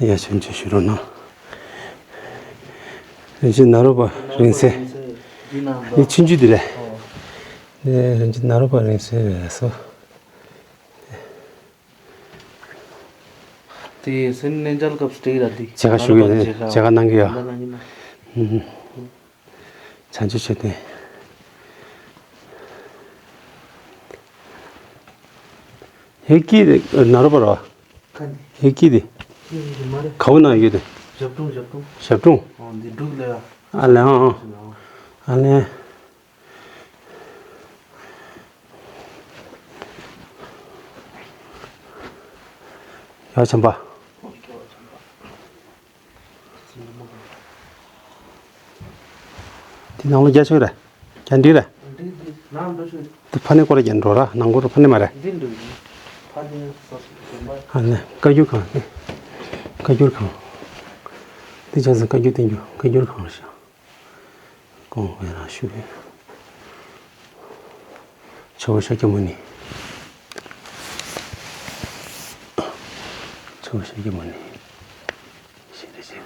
ཡ་ཆུང་ཆུང་ཞུ་རོགས་གནང་། རིན་ཆེན་ནཱ་རོ་པ་རིང་བསྲེལ། འདི་ཆུང་ཆུང་འདི་རེད། འདི་རིན་ཆེན་ནཱ་རོ་པ་རིང་བསྲེལ་རེད་སོ། དེ་སེམས་གནས་འཇལ་སྐབས་སུ་སྤྲད་ཡ་འདི། མཇལ་ཁ་ཞུ་གི་ཡོད། མཇལ་ཁ་གནང་གི་ཡོད། ད་གནང་གི་མ། ཨུམ། བྱང་ཆུབ་མཆོད་རྟེན། ཧེ་ཀི་དེ་ནཱ་རོ་པ་རོ། ཧེ་ཀི་དེ། ག་བོ་ན་ཡོད་དེ། ཞབས་དྲུང་ཞབས་དྲུང་། ཞབས་དྲུང་། འོ་འདི་འབྲུག་ལས་ཡ། ཨ་ལེ་ཨང་ཨང་། ཨ་ལེ། ཡ་ཆམ་པ། དེ་ནང་ལོ་རྒྱ་ཆོས་རེད། རྒྱ་འདི་རེད། དེ་ཕ་ནས་སྐོར་རྒྱ་འགྲོ་ར། ནང་སྐོར་ཕ་ནས་མ་རེད། ཨ་ནི་བཀའ་འགྱུར་ཁང་། བཀའ་འགྱུར་ཁང་། དེ་ཆ་ཚང་བཀའ་འགྱུར་བསྟན་འགྱུར། བཀའ་འགྱུར་ཁང་རེད་ཤག་གོང་བས་རང་ཞུ། ཇོ་བོ་ཤཱཀྱ་མུ་ནི། ཇོ་བོ་ཤཱཀྱ་མུ་ནི། ཞེས་རེ་ཞིག་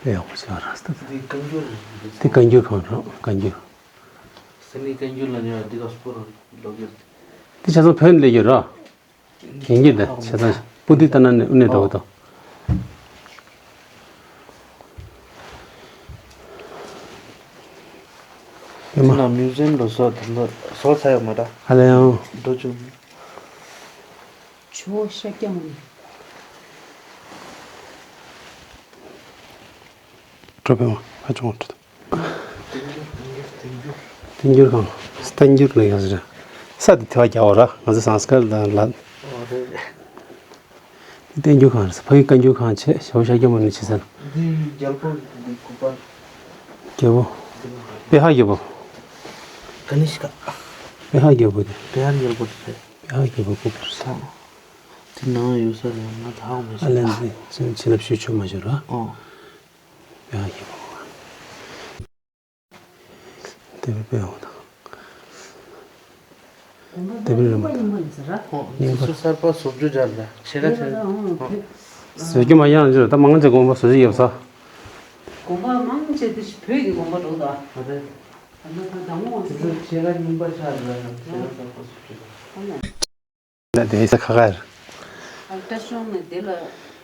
དཔེ་ཡག་པོ་ཞིག་རག་སྟེ། འདི་བཀའ་འགྱུར་རེད། འདི་བཀའ་འགྱུར་ཁང་རང་བཀའ་འགྱུར། སེམས་ནི་བཀའ་འགྱུར་ལ་ཉོ་ཡ་འདི་ག་སྤོ་ར་ལོག་ཡོད། འདི་ཆ་ཚང་བོད་ནས་སླེབས་ཡོད་ར། རྒན་གྱི་འདི་ཆ་ཚང་པུ་ཏི་ཏ་ན་ནས་ཨུ་ནས་འགྲོ་གི་འདུག་ཨེ་མ། ཅི་ན་མིའུ་ཛི་ཡམ་ལ་སོགས་དེ་འདྲ་བཟོ་ཚར་ཡོད་མ་རེད། ཨ་ལེ་ཡང་། འགྲོ་བཅུག་ཇོ་བོ་ཤཱཀྱ་མུ་ནི། གྲོ་པའི་མ་ཧ་ཅང་འོང་། བསྟན་འགྱུར་ཁང་། བསྟན་འགྱུར་ལ་ཡང་ཟེར། ས་དེ་དེ་བ་རྒྱག་འོ་ར། ང་ཚོ་སངས་ཀར་ལ་ལ། བསྟན་འགྱུར་ཁང་རེད། ཕ་གི་བཀའ་འགྱུར་ཁང་བྱས། ཇོ་བོ་ཤཱཀྱ་མུ་ནི་བྱས་ས། འདི་རྒྱལ་པོ་འདི་སྐུ་པར། རྒྱལ་པོ། པེ་ཧ་རྒྱལ་པོ། ཀ་ནི་ཤ་ཀ། པེ་ཧ་རྒྱལ་པོ་དེ། པེ་ཧ་རྒྱལ་པོ་དེ་རེད། པེ་ཧ་རྒྱལ་པོ་སྐུ་པར་ས། དེ་ནང་ཡོད་ས་རེད། ང་ད་ཧ་མི་ཨ་ལན་ཤེས་ལ། འདི་ཚོའི་བྱིན་རླབས་ཤུགས་ཆུང་མ་བྱོས་ར། ཨོ། པེ་ཧ་རྒྱལ་པོ། དེ་བས་དཔེ་འོང་དང་། དེ་བས་རིན་པོ་དང་། ཨོ། རྙིང་པ། དེ་ཚོ་གསར་པ་བཟོ་བཅོས་སྦྱར་ལ་ཆེ་ར་ཆེ་ར། ཨོ། བཟོ་རྒྱུ་མ་ཡང་འཇོག་ད་མང་ཆེ་དགོན་པ་བཟོ་རྒྱུ་ཡོད་ས། དགོན་པ་མང་ཆེ་དེ་བོད་ཀྱི་དགོན་པ་འགྲོ་ད། ཨ་རེད། ད་ནི་ད་དང་པོ་དེ་ཚོ་ཆེ་ར་རྙིང་པ་ཆགས་ར། ཆེ་ར་གསར་པ་བཟོ་བཅོས་སྦྱར། ཨ་ནི། ན་དེ་ས་ཁ་ཁར། ཨ་ཏྲ་ཤོང་ནས་དེ་ལ་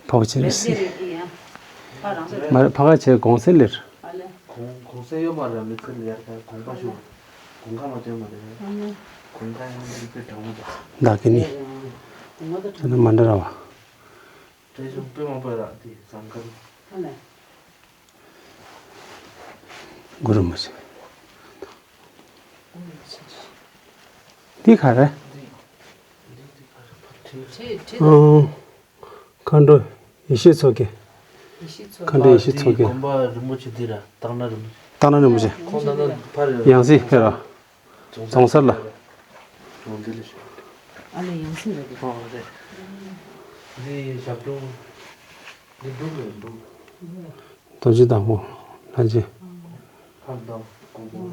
ཕ་བོ་ཆེ་རེད་ཟེར། རེད་ཀྱི་ཡང་ཕ་རང་ས་མ་རེད། ཕ་ཁ་ཆེ་གོང་སེ་ལེར། ཨ་ལེ། གོང་གོང་སེ་ཡོད་མ་རེད། མི་ཚེ་ལ་ཡར་ཁ་གོང་པ་ཤོག་གོང་ཁ་མ་བྱས་མ་རེད། ཨ་ལེ། གོང་ཁ་ཡང་མི་དཔེ་དྲང་མོ་དང་། བདག་གི་ནི། ཨ་ལེ། ཨ་ལེ། ད་ནི་མ་འདྲ་ར་བ། ཏྲ་ཤོང་དཔེ་མང་པོ་ར་དེ་ཟང་ཁར། ཨ་ལེ། གུ་རུ་མི་ཤེས། འདི་ག་རེ། ཨང་། མཁའ་འགྲོ་ཡེ་ཤེས་མཚོ་རྒྱལ། མཁའ་འགྲོ་ཡེ་ཤེས་མཚོ་རྒྱལ། དགོན་པ་རིན་པོ་ཆེ་འདི་ར་སྟག་སྣ་རིན་པོ་ཆེ། སྟག་སྣ་རིན་པོ་ཆེ། ཁོང་ད་ལྟ་ཕར་ཡང་སྲིད་ཕེབས་ར། རྫོང་སར་ལ། རྫོང་འདི་ལ་ཞུ། ཨ་ལེ་ཡང་སྲིད་རེད་འདུག་ཨོ་རེད། འདི་ཞབས་དྲུང་། འདི་འབྲུག་རེད་འབྲུག་རྡོ་རྗེ་དང་པོ་ལྷ་རྗེ། ཕར་དང་གོང་གོང་།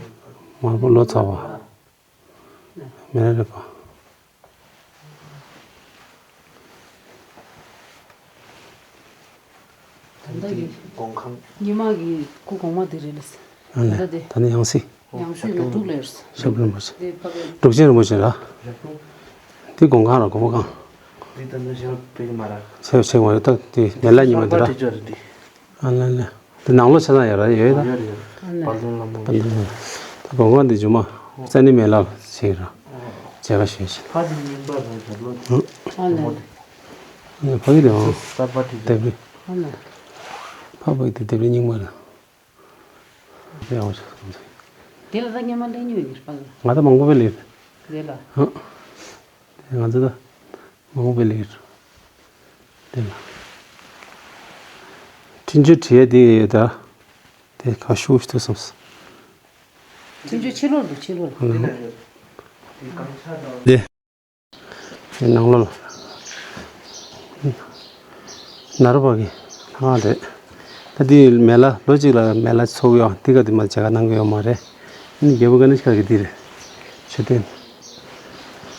མར་པོ་ལོ་ཙཱ་བ། མེ་ར་རེད་པ། ད་ལྟ་གི་གོང་ཁང་། ཉི་མ་གི་སྐུ་གོང་མ་དེ་རེད་ལ། ཨ་ལེ། ད་ལྟ་དེ། ད་ནི་ཡང་སྲིད། ཡང་སྲིད་ལ་འབྲུག་ལ་ཡོད། ཞབས་དྲུང་རིན་པོ་ཆེ། དེ་ཕ་གི། འབྲུག་ཆེན་རིན་པོ་ཆེ་ར། འདི་གོང་ཁང་ར་གོང་མ་ཁང་། འདི་ད་ནི་ཞབས་པེག་མ་ར། ཆེ་ཆེ་མ་རེད་ད་དེ་མེ་ལ་ཉི་མ་དེ་ར། གསར་པ་དེ་ཅོ་རེད་འདི། ཨ་ལ་ལ། དེ་ནང་ལོགས་ཆ་ཚང་ཡོད་ར་ཡོད་ད། ཡོད་རེད། དཔལ་ལྡན་བླ་མ། དཔལ་ལྡན་བླ་མ། ད་གོང་མ་འདི་རྗེས་མ་རྩ་ནི་མེ་ལ་ཞིག་ར། མཇལ་ཁ་ཞུས་ཤིང་། ཕ་དེ་རྙིང་པ་ར་རྒྱབ་ལོགས། ཨ་ལ། ཨ་ལ་ཕ་གི་དེ་འང་། གསར་པ་དེ་ལྡེབས་རིས། ཨ་ལ། ཕ་ཕ་གི་དེ་ལྡེབས་རིས་རྙིང་མ་རེད། ཡག་པོ་ཞིག་བསམ་སོང་། དེ་ལ་ད་སྔོན་མ་སླེབས་མྱོང་ཡོད་རེད་པ་ལ། ང་ད་མང་པོ་བས་སླེབས། དེ་ལ། ཧང་། དེ་ང་ཚོ་ད་མང་པོ་བས་སླེབས་ཡོད་རེད། དེ་ལ། འཕྲིན་བཅོལ་བྲིས་ཡས་དེ་ཡོད་ད། དེ་ཁ་ཤུགས་ཤིག་ཐུག་བསམ་སོང་། འཕྲིན་བཅོལ་ཕྱི་ལོགས་འདུག་ཕྱི་ལོགས་ལ། དེ། དེ་ནང་ལོགས་ལ། ནཱ་རོ་པ་གི་ལྷ་ཁང་རེད། ད་འདི་མེ་ལ་ལོ་གཅིག་ལ་མེ་ལ་ཚོགས་ཡོང་། འདི་ག་དུ་མ་མཇལ་ཁ་གནང་གི་ཡོད་མ་རེད། ཨ་ནི་རྒྱལ་པོ་ཀ་ནི་ཤ་གི་འདི་རེད། མཆོད་རྟེན།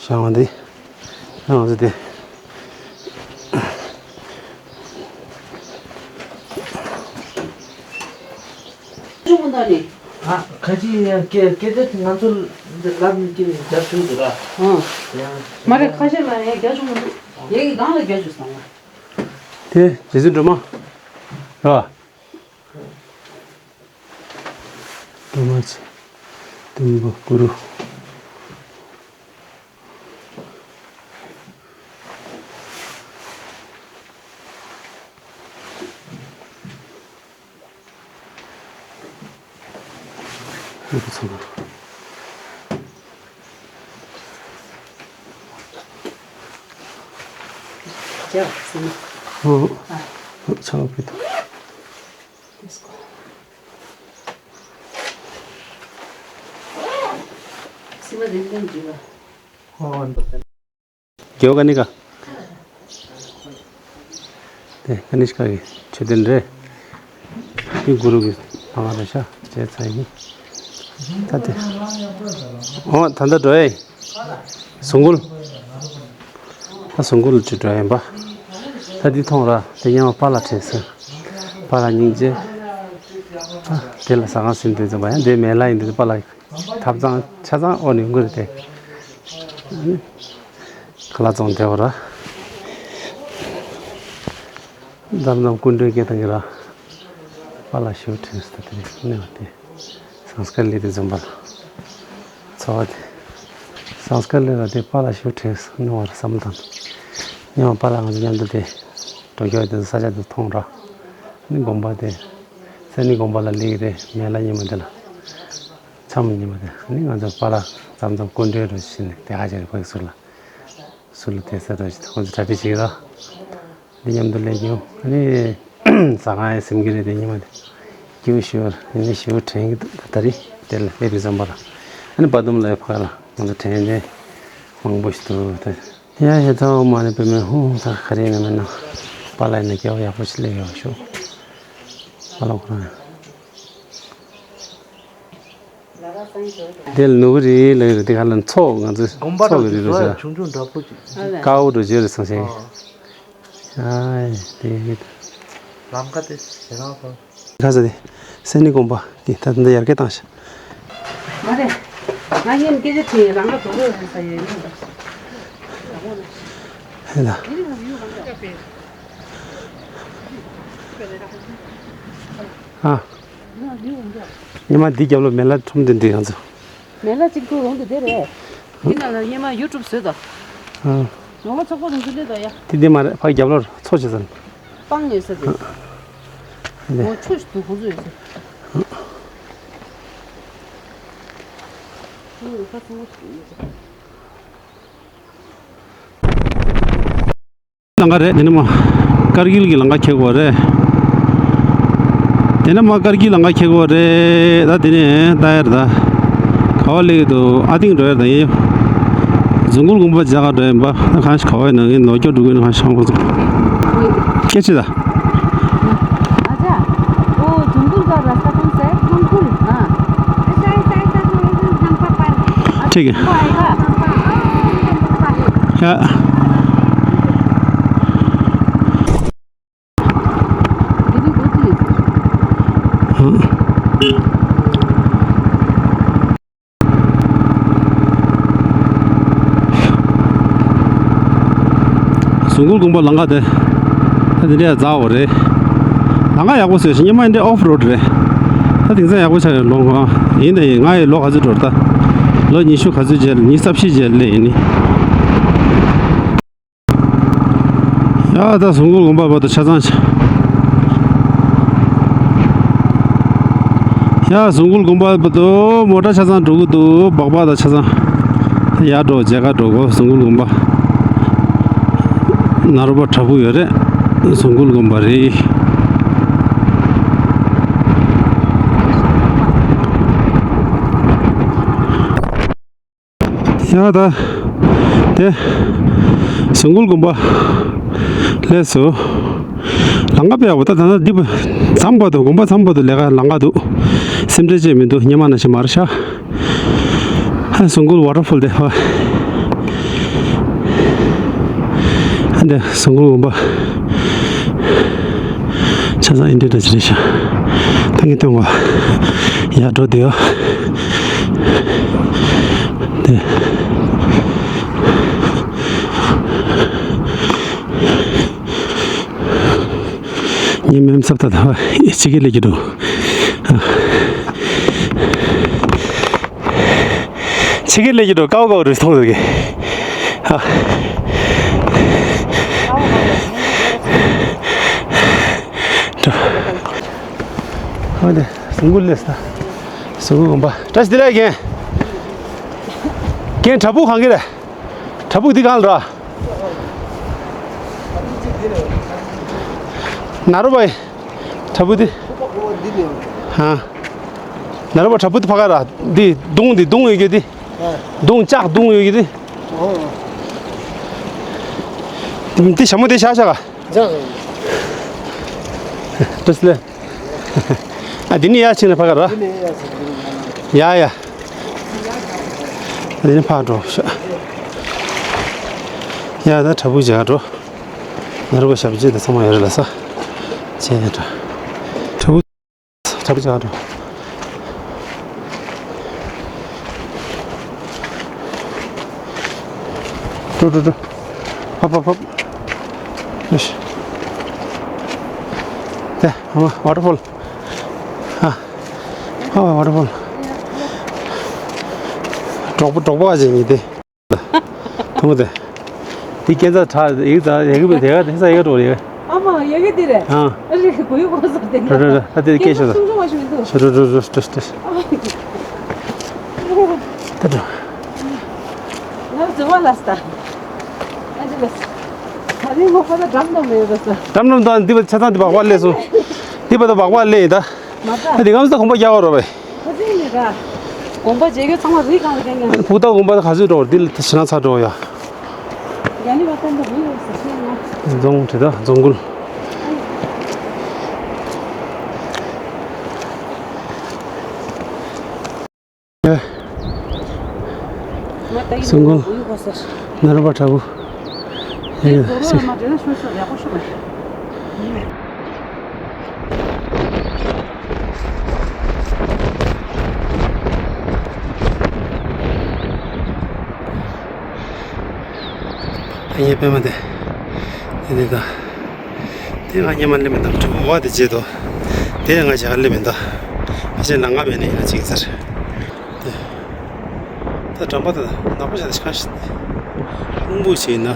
ཤང་བ་འདི། ཤང་བ་འདི། ཆུང་མོ་ད་ནི། ཨ། ཁ་ཅིག་ཡང་སྐད་སྐད་ཆ་ང་ཚོ་འདི་ལབ་ནི་ཀྱི་རྒྱབ་ཆུང་དུ་ར། ཨང་། ཡང་། མ་རེད། ཁ་ཤས་ལ་ཡང་རྒྱ་ཆུང་མི་འདུག་ཡ་གི་སྒང་ལ་རྒྱ་ཆུང་སོང་བ། དེ་རྗེ་བཙུན་སྒྲོལ་མ་ར། སྒྲོལ་མ་ཆེ། སྟོན་པ་གུ་རུ། རྒྱལ་བོ་ཀ་ནི་ཀ། དེ་ཀ་ནི་ཤ་གི་མཆོད་རྟེན་རེད། དེ་གུ་རུ་གི་ལྷ་ཁང་རེད་ཤག་བྱས་ཚར་ཡིན། ད་དེ། འོ་ད་ལྟ་འགྲོ་ཡ་ཡིན། གཟུངས་སྐུ། ད་གཟུངས་སྐུ་ལ་ཅིག་འགྲོ་ཡ་ཡིན་པ། ད་འདི་མཐོང་ར། དེ་སྔོན་མ་པཱ་ལགས་བྲིས་སོང་། པཱ་ལགས་སྙིང་རྗེ། ད་དེ་ལ་ཟ་ཁང་ཟིན་དུས་ཙམ་པ་ཡང་དེ་མེ་ལ་ཡིན་དུས་པཱ་ལགས། ཐབ་ཚང་ཆ་ཚང་ཨོ་ནི་ཡོང་གི་རེད་དེ། ཁ་ལག་བཙོང་བསྡད་པ་ར། མཚམས་མཚམས་སྐུ་མགྲོན་སྐད་བཏང་གི་ར། པཱ་ལགས་ཞུ་དྲན་སོང་དེ་རིང་གནས་པ་དེ། ཟངས་དཀར་གླིང་དེ་འཛོམས་པ་ལ། ཚོ་བ་དེ། ཟངས་དཀར་གླིང་ལ་དེ་པཱ་ལགས་ཞུ་དྲན་སོང་གནང་བར་བསམ་བློ་བཏང་། སྔོན་མ་པཱ་ལགས་ང་ཚོ་མཉམ་དུ་དེ། འགྲོ་སྐྱོད་དེ་ས་ཆ་དེ་མཐོང་ར། ནི་དགོན་པ་དེ། སེ་ནི་དགོན་པ་ལ་སླེབས་ཀྱི་རེད། མེ་ལ་ཉི་མ་དེ་ལ། མཚམས་ཉི་མ་དེ་ནི་ང་ཚོ་པཱ་ལགས་མཚམས་མཚམས་སྐུ་མགྲོན་རུ་ཕྱིན་ནས་དེ་ཧ་ཅང་རེ་ཕ་གི་ཟུར་ལ། ཟུར་ལ་དེ་ས་རུ་ཕྱིན་ཁོང་ཚོ་གྲ་སྒྲིག་བྱེད་ཀྱི་ར། འདི་མཉམ་དུ་སླེབས་ཀྱི་ཡོང་། ཨ་ནི་ཟ་ཁང་ཡང་ཟིན་གྱི་རེད་དེ་ཉི་མ་དེ། སྐྱིད་པོ་ཞེ་པོ་ཡིན་ནི་ཞེ་པོ་དྲན་གྱི་འདུག་ད་རེས་དེ་ལ་སླེབས་པའི་བསམ་པ་ལ། ཨ་ནི་བ་དུམ་ལ་ཡ་ཕ་ག་ལ་ང་ཚོ་དྲན་དེ་མང་པོ་ཞིག་འདུག་ད། ཡ་ཡ་ད་འོ་མ་ནི་བུད་མེད་ཧུང་ད་ག་རེ་ཡིན་ན་མིན་ན། པཱ་ལགས་ཡིན་ན་སྐྱེ་བ་ཡག་པོ་ཞིག་སླེབས་ཡོད་ཤོག་པཱ་ལགས་ཁོ་རང་། དེ་ལ་ནུ་གུ་རི་ལ་ཡོད་དེ་ག་ལ་མཚོ་ང་ཚོ་དགོན་པ་མཚོ་འདྲ་གི་རི་ཅིག་རུ་བཟོ་ཡ་ཆ་ཆུང་ཆུང་འདྲ་པོ་ཅིག་ཨ་ལས། དཀར་པོ་འདྲ་བྱས་རེད་སང་ཞེས། ཨ། ཨ་དེ་ཡིན། ལམ་ཁ་དེ་ཞེ་དྲག་པོ། ཁ་ས་དེ་སེ་ནི་དགོན་པ་གི་ད་ལྟ་ཡར་རྒྱས་བཏང་ཤག་མ་རེད། ང་ཡིན་སྐད་ཆ་དྲིས་རང་ག་དུ་རོ་ཡིན་ས་ཡོད་ཡིན། ཧེ་ད། ཨ། ཉི་མ་འདི་རྒྱབ་ལོ་མེ་ལ་ཁྲོམ་དེ་འདི་ཡང་ཚོ། མེ་ལ་གཅིག་ཏུ་རོང་དུ་དེ་རེད། འདི་ན་ལ་ཉི་མ་ཡུ་ཊུབ་བཟོས་དོ། ཨ། ངོ་མ་ཚོགས་པ་རོང་དུ་སླེབས་དོ་ཡ། དེ་འདི་མ་རེད་ཕ་རྒྱབ་ལོར་ཚོ་བྱེད་ཚན། སྤང་ཡོད་ས་དེ། འདི། ངོ་ཆུ་ཞིག་འདུག་ཁོང་ཚོ་ཡོད་ས། ཁོང་ཡོད་ས་ཚང་མ་ཞིག་ཡོད་ས། ལང་ཀ་རེད། དེ་ནས་མ་ཀར་གིལ་གྱི་ལང་ཀ་འཁེལ་གོ་རེད། དེ་ནས་མ་ཀར་གིལ་ལང་ཀ་འཁེལ་གོ་རེད། ད་དེ་ནས་ད་ཡར་ད། ག་བ་སླེབས་འདུག་ཨ་ཏིང་འགྲོ་ཡར་ད་ཡིན། རྫོང་མགོ་དགོན་པ་རྒྱ་གར་འགྲོ་ཡིན་པ། ད་གང་ཞིག་ག་བ་ཡིན་ན་ངས་ནོར་སྐྱོར་འགྲོ་གི་ཡིན་ན་གང་ཞིག་ཧང་པོ་ཚོ། སྐད་ཆ་ད། अच्छा, वो झुंगुल का रास्ता कौन सा है? झुंगुल, हाँ। ऐसा, ऐसा, ऐसा, ऐसा, ऐसा, झंपा पार। ठीक है। वो आएगा। झंपा, हाँ, झंपा है। क्या? हाँ। རྫོང་མགོ་དགོན་པ་ལང་ཀ་དེ། ད་དེ་འདྲའི་འཛའ་བོ་རེད། ལང་ཀ་ཡག་པོ་བཟོས་ཤིང་སྔོན་མ་འདི་འདྲའི་ཨོཕ་རོཌ་རེད། ད་དེང་སང་ཡག་པོ་ཆགས་ཡོད་ལོང་ཨ། ཡིན་ད་ཡིན་ང་ཡི་ལོ་ག་ཚོད་འགྲོ་རེད་ད། ལོ་ཉི་ཤུ་ག་ཚོད་རྗེས་ཉི་ཤུ་རྩ་བཞི་རྗེས་སླེབས་ཡིན་ནི། ཡ་ད་རྫོང་མགོ་དགོན་པ་བར་དུ་ཆ་ཚང་། ཡ་རྫོང་མགོ་དགོན་པ་བར་དུ་མོ་ཊ་ཆ་ཚང་འགྲོ་གི་འདུག་སྦག་སྦག་དང་ཆ་ཚང་། ཡར་འགྲོ་མཇལ་ཁ་འགྲོ་གོ་རྫོང་མགོ་དགོན་པ། ནཱ་རོ་པ་བྲག་ཕུག་ཡོད་རེད། རྫོང་མགོ་དགོན་པ་རེད། ཡ་ད། དེ། རྫོང་མགོ་དགོན་པ། ལགས་སོ། ལམ་ཁ་དཔེ་ཡག་པོ། ད་ད་ལྟ་འདི་མཚམས་བར་དུ། དགོན་པ་མཚམས་བར་དུ་ལས་ཀ་ལམ་ཁ་འདུག་སེམས་ཁྲལ་བྱེད་མི་འདུག་སྔོན་མ་ནང་བཞིན་མ་རེད་ཤག་ཨ། སུང་གུལ་ཝ་ཊར་ཕོལ་དེ། ཨ། ཨ་འདི་སུང་གུལ་དགོན་པ། ཆ་ཚང་ཨིན་དྲི་འདྲ་ཅིག་རེད་ཤག་ད་ངས་སྟོན་གོ། ཡར་འགྲོ་བསྡད་ཡོད། དེ། ངའི་མེ་མཚམས་ད་ད་ཕྱི་གི་ལས་ཀྱི་འགྲོ། ཕྱི་གི་ལས་ཀྱི་འགྲོ། ཀའོ་ཀའོ་རུ་མཐོང་འདུག་གི། ཨ། འགྲོ། ཨ་ནི་སུང་གུལ་ལས་ད། སུང་གུལ་དགོན་པ། བཀྲ་ཤིས་བདེ་ལེགས་རྒན། རྒན་བྲག་ཕུག་གང་གི་རེད། བྲག་ཕུག་འདི་གང་ལ་ར། ནཱ་རོ་པའི་བྲག་ཕུག་འདི། ཨ། ནཱ་རོ་པ་བྲག་ཕུག་འདི་ཕ་ག་ར། འདི་གདུང་། འདི་གདུང་ཡོད་རྒྱུ་འདི། གདུང་ལྕགས་གདུང་ཡོད་རྒྱུ་འདི། འདི་ཞྭ་མོ་དེ་ཤ་ཤ་ག་བཀྲ་ཤིས་ལེ། ཨ། འདི་ནི་ཡར་ཕྱིན་ནས་ཕ་ག་ར། ཡ་ཡ། འདི་ནི་ཕར་འགྲོ་ཤག་ཡ། ད་བྲག་ཕུག་མཇལ་འགྲོ། ནཱ་རོ་པ་ཞབས་རྗེས་དེ་ཚང་མ་ཡོད་རེད་ལ་ས། བྱས་ནས་འགྲོ། བྲག་ཕུག་བྲག་ཕུག་མཇལ་འགྲོ། འགྲོ་འགྲོ་འགྲོ། ཕབ་ཕབ་ཕབ། ཡོ་ཤི། དེ་ཨ་མ་ཝ་ཊར་ཕོལ། ཨ། ཨ་ཝ་ཊར་ཕོལ། གྲོགས་པོ་གྲོགས་པོ་ཨ་ཅེ་གཉིས་དེ། ཐུང་དེ། དེ་སྐས་འཛེག་དྲག་ཡིག་ད་ཡག་གི་མེད། དེ་ག་དེ་ས་ཡག་ག་འགྲོ་རེད། ཨ་མ་ཡག་གི་དེ་རེད། ཨ། ཨ་རེ་གོ་ཡུ་གོ་ས་དེ་འགྲོ་འགྲོ་འགྲོ། ད་དེ་སྐད་ཤོད་ད། སུང་སུང་མ་ཤུ་མི་འདུག་ཤོད་འགྲོ་འགྲོ་འགྲོ་འགྲོ་འགྲོ། ད་འགྲོ། ང་ཚོ་བ་ལ་སྟ། ཨ་ཅེ་ལ་སྟ། ད་རིང་ངོ་ཁ་ད་འགྲམ་དང་མེད་པ་ས། འགྲམ་འགྲམ་དང་འདི་པ་ཆ་ཚང་འདི་བག་པ་ལས་སོང་། འདི་པ་ད་བག་པ་ལས་ཡིན་ད། མ་ད། ཨ་དེ་གང་ས་གོམ་པ་རྒྱག་པ་རོ་བས། ཁ་སང་ནས་ར། དགོན་པ་མཇལ་རྒྱུ་ཚང་མ་རི་སྒང་ལ་བསྐྱལ་མཁན། ཕུག་ཐང་དགོན་པ་ག་ཚོད་འགྲོ་འདི་ལ་ཕྱི་ནང་ཚར་འགྲོ་ཡ། རྒྱ་ནི་བ་ཏན་ཏན་རི་ཡོད་ཟེར་ཤེས་ན། རྫོང་དེ་དག་རྫོང་ཁུལ། སུང་གུལ། ནཱ་རོ་པ་བྲག་ཕུག་ཡ་ཡ་སི། ཨ་ཡེ་པད་མ་དེ། དེ་དེ་དང་། དེ་ང་སྔོན་མ་སླེབས་མེད་ད། གྲོང་པ་དེ་བརྗེད་དོ། དེ་ང་ཞག་སླེབས་མེད་ད། ཕལ་ཆེར་ལམ་ཁ་མེད་ནས་ང་ཅིག་ཟེར། དེ། ད་གྲམ་པ་དེ་ནག་པོ་ཞིག་དེ་གང་ཞིག་དེ། རླུང་བུ་ཞིག་ཡིན་ན།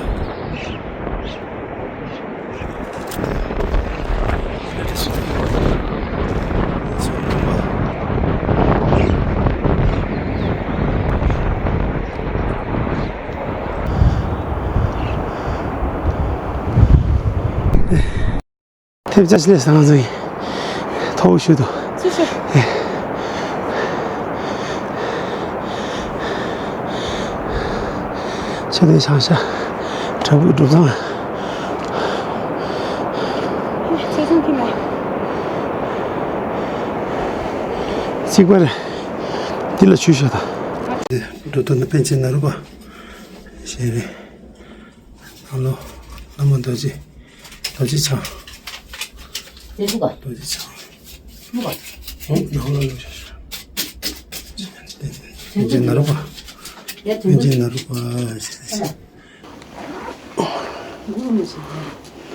ཐེབས་ཆ་ཆི་ལས་སང་ཟིག་ཐོག་ཤུ་དུ། ཆི་ཤུ། ཆ་དེ་ཆང་ཤ། བྲག་ཕུག་གྲུབ་ཚང་། ཆེ་སོང་གི་མེད། གཅིག་པ་རེད། འདི་ལ་ཆུ་ཤ་དང་། འགྲོ་དོན་ནི་པཎ་ཆེན་ནཱ་རོ་པ་ཞེས་རེད། ཨ་ལོ། བླ་མ་རྡོ་རྗེ། རྡོ་རྗེ་འཆང་། རྡོ་རྗེ་འཆང་། ཨོ། ནང་ལ་ལོ་ཤ་ཤ། པཎ་ཆེན་ནཱ་རོ་པ། པཎ་ཆེན་ནཱ་རོ་པ།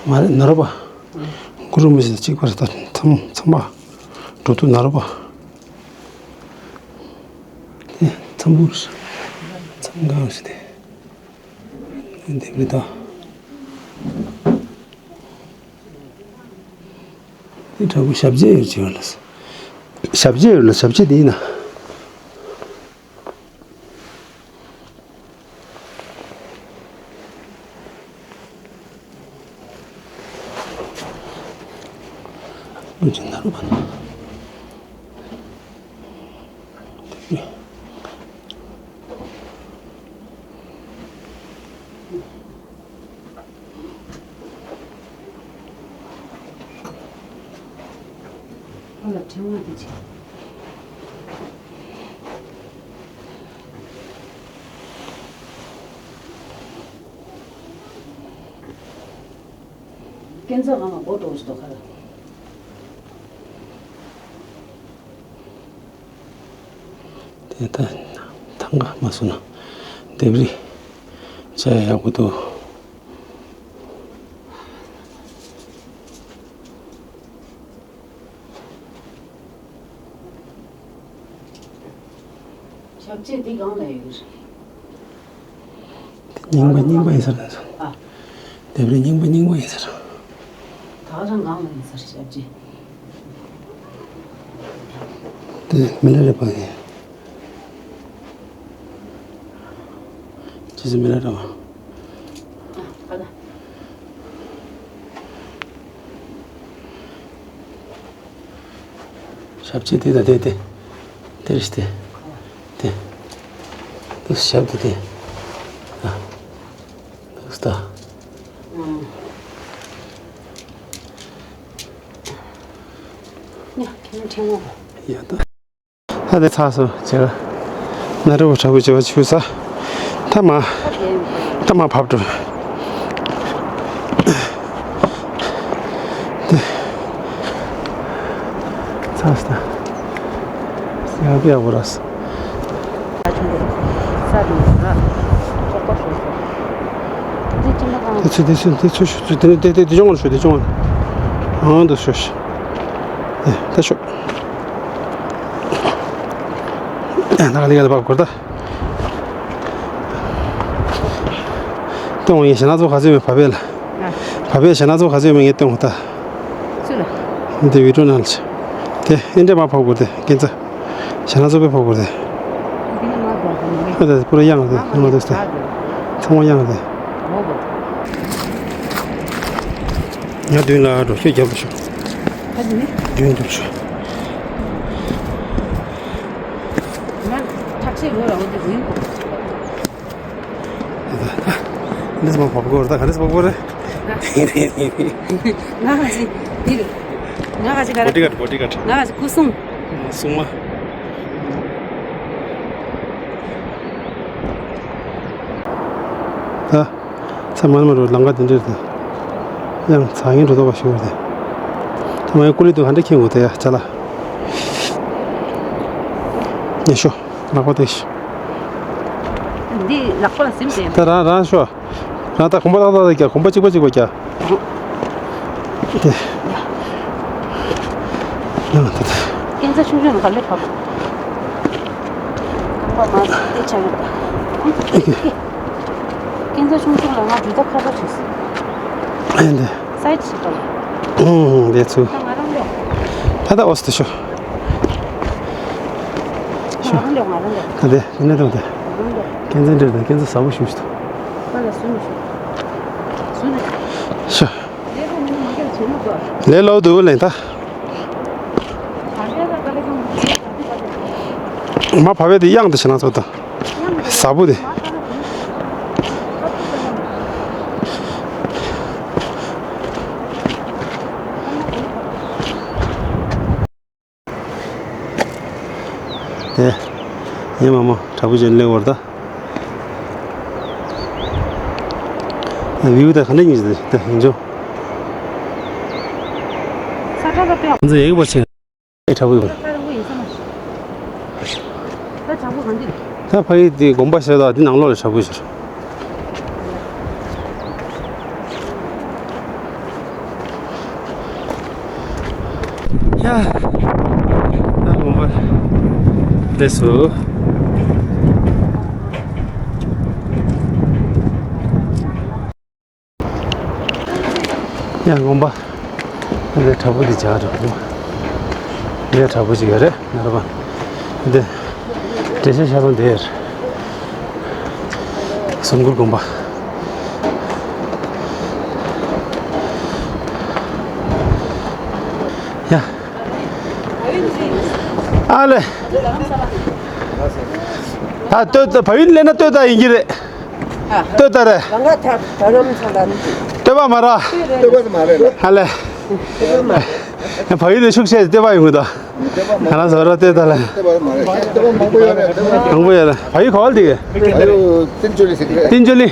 མ་རེད། ནཱ་རོ་པ། གུ་རུ་མི་ཤེས་གཅིག་པར་ད་མཚམས་མཚམས་པ། འགྲོ་དུས་ནཱ་རོ་པ། དེ་མཚམས་པུར། མཚམས་གང་ཞིག་དེ། འདི་མི་ད། འདི་དྲག་པོ་ཞབས་རྗེས་ཡོད་ཅེས་ལ། ཞབས་རྗེས་ཡོད་ལ་ཞབས་རྗེས་འདི་ཡིན་ན། ལུ་ཅན་ནཱ་རོ་པ་ན། ཀན་ཚ་གང་ལ་མགོ་འགྲོ་ཞིག་འདུག་ཁ་ལ། དེ་ད་ཐང་ག་མ་སོང་ན་ལྡེབས་རིས་བྱ་ཡག་པོ་འདུག་ཞབས་རྗེས་འདི་གང་ལ་ཡོད་རེད། རྙིང་པ་རྙིང་པ་ཡིན་ས་རེད། ཨ། ལྡེབས་རིས་རྙིང་པ་རྙིང་པ་ཡིན་ས་རེད། ད་ག་རང་གང་ལ་ཡིན་ས་རེད་ཞབས་རྗེས། དེ་མི་ལ་རེ་པ་ཡིན། ཅི་ཟེར་མི་ལ་རེ་པ། ཨ། ཨ་ད། ཞབས་རྗེས་དེ་དང་དེ་དེ། དེ་རེད་དེ། དེ། དེ་ཞབས་དེ་དེ། ཨ། དེ་ད། ཡ་ཁྱེད་རང་ཕྲེང་བ། ཡ་ད། ཨ་དེ་ཚགས་སོ་བྱས། ན་རི་བོ་དྲག་པོ་བྱས་པ་ཆུ་ས། ཐ་མ། ཐ་མ་བབས་འགྲོ། ཚ་ས། ཡག་པོ་ཡག་པོ་ར་ས། དེ་ཚོ་དེ་ཚོ་དེ་ཚོ་ཤོད་ཚུལ་དེ་ནི་དེ་དེ་དེ་ཅོང་ལ་ཤོད་དེ་ཅོང་ལ། ཨང་དུ་ཤོད་ཤོད། དེ་ད་ཤོད། ཨ་ན་ག་ལི་ག་ལ་བབས་དགོས་ད། སྟོན་ཡིན་ཞེ་ན་ཚོ་ག་ཚོད་མེད་བ་བས་ལ། བ་བས་ཞེ་ན་ཚོ་ག་ཚོད་མེད་ངས་སྟོན་ད། སུ་ལ། འདི་བི་ཀྲོ་ནང་ལ་ཆ། དེ་ཨེ་འདྲས་མ་ཕོག་གོ་དེ་ཀན་ཚ། ཞེ་ན་ཚོ་བས་ཕོག་གོ་དེ། འདི་ནི་མ་ཕོག་གོ་མ་རེད། ཨ་དེ་པུ་ར་ཡང་དེ་ནང་དེ་སྟེ། ཚང་མ་ཡང་དེ། མོ་བོ། ང་མདུན་ལ་འགྲོ་ཤོད་རྒྱབ་ལ་ཤོད། ཁ་ཅི་ནི། མདུན་འགྲོ་ཤོད། ང་ཁྲག་ཤེད་རོ་ར་འོ་དེ་ཡིན། འདི་ཚོ་བབས་དགོས་རེད་ད། ག་འདྲས་བབས་དགོས་རེད། ང་ག་ཅི་འདི་རེད། ང་ག་ཅི་ག་རེ། བོ་ཏི་ཀཊ་བོ་ཏི་ཀཊ། ང་ག་ཅི་སྐུ་སྲུང་། སྲུང་མ། ད་ཚ་མ་མ་རུ་ལམ་ཁ་དེ་འདྲས་དང་། ཡང་ཚ་ངན་འགྲོ་ཐུབ་པ་ཞིག་རེད། ད་མ་ཡང་ཀུ་ལི་དུ་ག་འདྲས་ཁེངས་དགོས་དེ་ཡ་ཅ་ལག་ཉེ་ཤོ། ལག་པ་དེ་ཤི། འདི་ལག་པ་ལ་སིམ་ཟེར། ད་རང་རང་ཤོ། རང་ད་གོམ་པ་ཏག་ཏག་རྒྱག་གོམ་པ་གཅིག་པ་གཅིག་པ་རྒྱག་དེ། ཡང་ད་ད། ཀན་ཚ་ཆུང་ཆུང་ལ་ག་ལེ་བབས། གོམ་པ་མ་ཟིན་ཏེ་ཆ་ཡོད་ད། ཨེ་ཀེ། ཀན་ཚ་ཆུང་ཆུང་ལ་ང་འཇུ་ད་ཁ་ཚ་བྱུང་སོང་། ཨེ་འདི། སའི་ཆི་པ་ལ། ཨུང་འདི་ཚུ། ད་ང་རང་ལོག་ད་ད་ཨོ་སི་ཏུ་ཤོ། ང་རང་ལོག་ང་རང་ལོག་ད་དེ་ཡིན་ན་དང་དེ། ང་རང་ལོག་ཀན་ཚ་འདྲེ་དང་ཀན་ཚ་ཟ་བོ་ཤུ་ཤུ་ད། ང་ལ་སུ་མི་ཤུ། སུ་ནི། ཤོ། ལས་ལོ་བདུག་ལེན་ད། མ་བབས་པའི་དེ་གཡང་དུ་བྱེད་ན་ཚོད་ད། ཟ་བོ་དེ། དེ། ཡེ་མ་མོ་དྲག་པོ་ཅན་ལེགས་བར་ད། ཨ་བིའུ་ད་ག་འདྲ་ཡིན་ཟེར་ད་ཡིན་ཅོ། ས་ཁྲ་ད་པེ། ང་ཚོ་ཡེ་གི་པ་ཆེ། ཨེ་དྲག་པོ་ཡོད། ད་ཕ་ཡི་དེ་དགོན་པ་ཞེ་དྲག་དེ་ནང་ལོགས་ལ་དྲག་པོ་ཞེ། ཡ། ད་དགོན་པ་སླེབས་སོང་། ཡང་དགོན་པ། འདི་དྲག་པོ་འདི་བྱ་དྲག་པོ། འདི་དྲག་པོ་ཅིག་ཡོད་རེད་ནོར་བ། འདི། འདྲེ་ཤ་ཤ་ཚོང་འདི་ཡོད་རེད། ཟུར་མགོ་དགོན་པ། ཡ། ཨ་ལེ། ད་ལྟོས་ད་བ་ཡུན་ལེན་ན་ལྟོས་ད་ཡིན་གྱི་རེད། ལྟོས་ད་རེད། ལང་ཀ་ཐ་ད་རམ་ས་ལ་ནི། ལྟོས་པ་མ་ར། ལྟོས་པ་མ་རེད། ཧ་ལེ། ལྟོས་པ་མ་རེད། བ་ཡུན་ནས་ཤུགས་ཆེ་ལྟོས་པ་ཡོང་གི་འདུག་ང་རང་ཚོ་རོ་དེ་ད་ལ། ལྟེ་བ་མང་རེད། ལྟེ་བ་མང་པོ་ཡོད་རེད། ལྟེ་བ་མང་པོ་ཡོད་རེད། ཕ་ཡུལ་ག་བ་དེ། ཕ་ཡུལ་ཏིན་ཅོ་ལི་ཟེར་གི་རེད། ཏིན་ཅོ་ལི།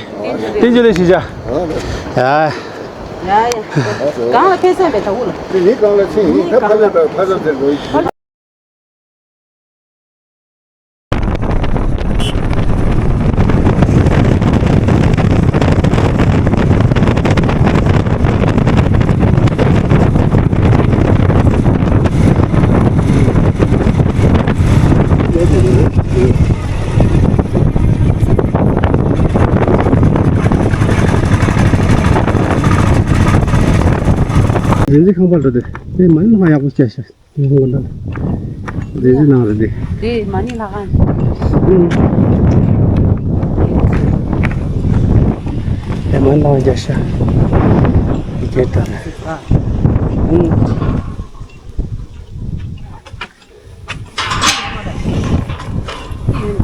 ཏིན་ཅོ་ལི་ཞིག་བྱ། ཡ། ཡ་ཡ། གང་ལ་ཕེབས་ས་མེད་ད་འུ་ལ། དེ་ནི་གང་ལ་ཕྱིན་ཡིན་ད་ཕ་ལ་ད་ཕ་ལ་དེར་འགྲོ་ཡིན། རིན་ཆེན་ཁང་པ་འགྲོ་དེ་དེ་མ་ནི་ལྷག་ཡག་པོ་སྐྱེ་ཤག་དེ་ཧོང་གི་འདྲ། རིན་ཆེན་ནང་རེད་དེ། དེ་མ་ནི་ལྷག་གང་། ཨུམ། དེ་མ་ནི་ལྷག་རྒྱ་ཤག་དེ་སྐད་འདྲ་རེད། ཨུམ།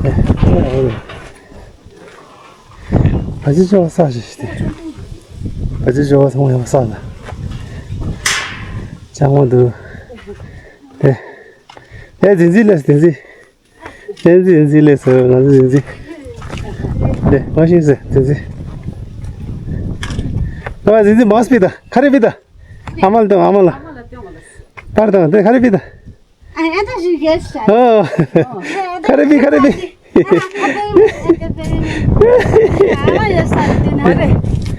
ཨེ། ཨོ། བ་ཅི་ཅོ་ས་ཞིག་སྟེ། བ་ཅི་ཅོ་ཚང་མ་ཡང་ས་ལ། ཅང་མ་འདུག་དེ། དེ་འཛིན་འཛིན་ལས་འཛིན་འཛིན། དེ་འཛིན་འཛིན་ལས་སོ་ང་ཚོ་འཛིན་འཛིན། དེ་མ་ཤིང་སེ་འཛིན་འཛིན། ཨ་འཛིན་འཛིན་མ་སྤི་ད་ཁ་རེ་སྤི་ད། ཨ་མ་ལ་དང་ཨ་མ་ལ། པར་དང་དེ་ཁ་རེ་སྤི་ད། ཨ་ཨ་ད་ཞིག་གེ་ཤ། ཨོ། ཁ་རེ་སྤི་ཁ་རེ་སྤི།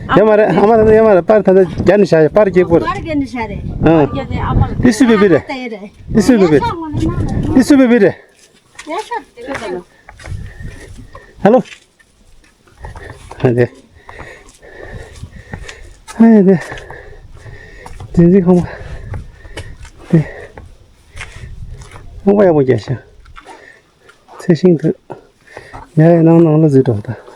ཡ་མ་རེད་ཨ་མ་ད་ཡ་མ་རེད་པར་ད་ད་རྒྱ་ནི་ཤ་ཡ་པར་སྐྱེ་པོ་རེད། པར་རྒྱ་ནི་ཤ་རེད། ཨ། ཏི་སུ་བི་བི་རེད། ཏི་སུ་བི་བི་རེད། ཏི་སུ་བི་བི་རེད། ཧ་ལོ། ཨ་དེ། ཨ་དེ། དེ་འཛིན་ཁང་པ། དེ། ཁང་པ་ཡག་པོ་རྒྱག་ཤག་ཚེ་ཤིང་དུ། ཡ་ཡ་ནང་ནང་ལ་འཛུལ་འགྲོ་ད།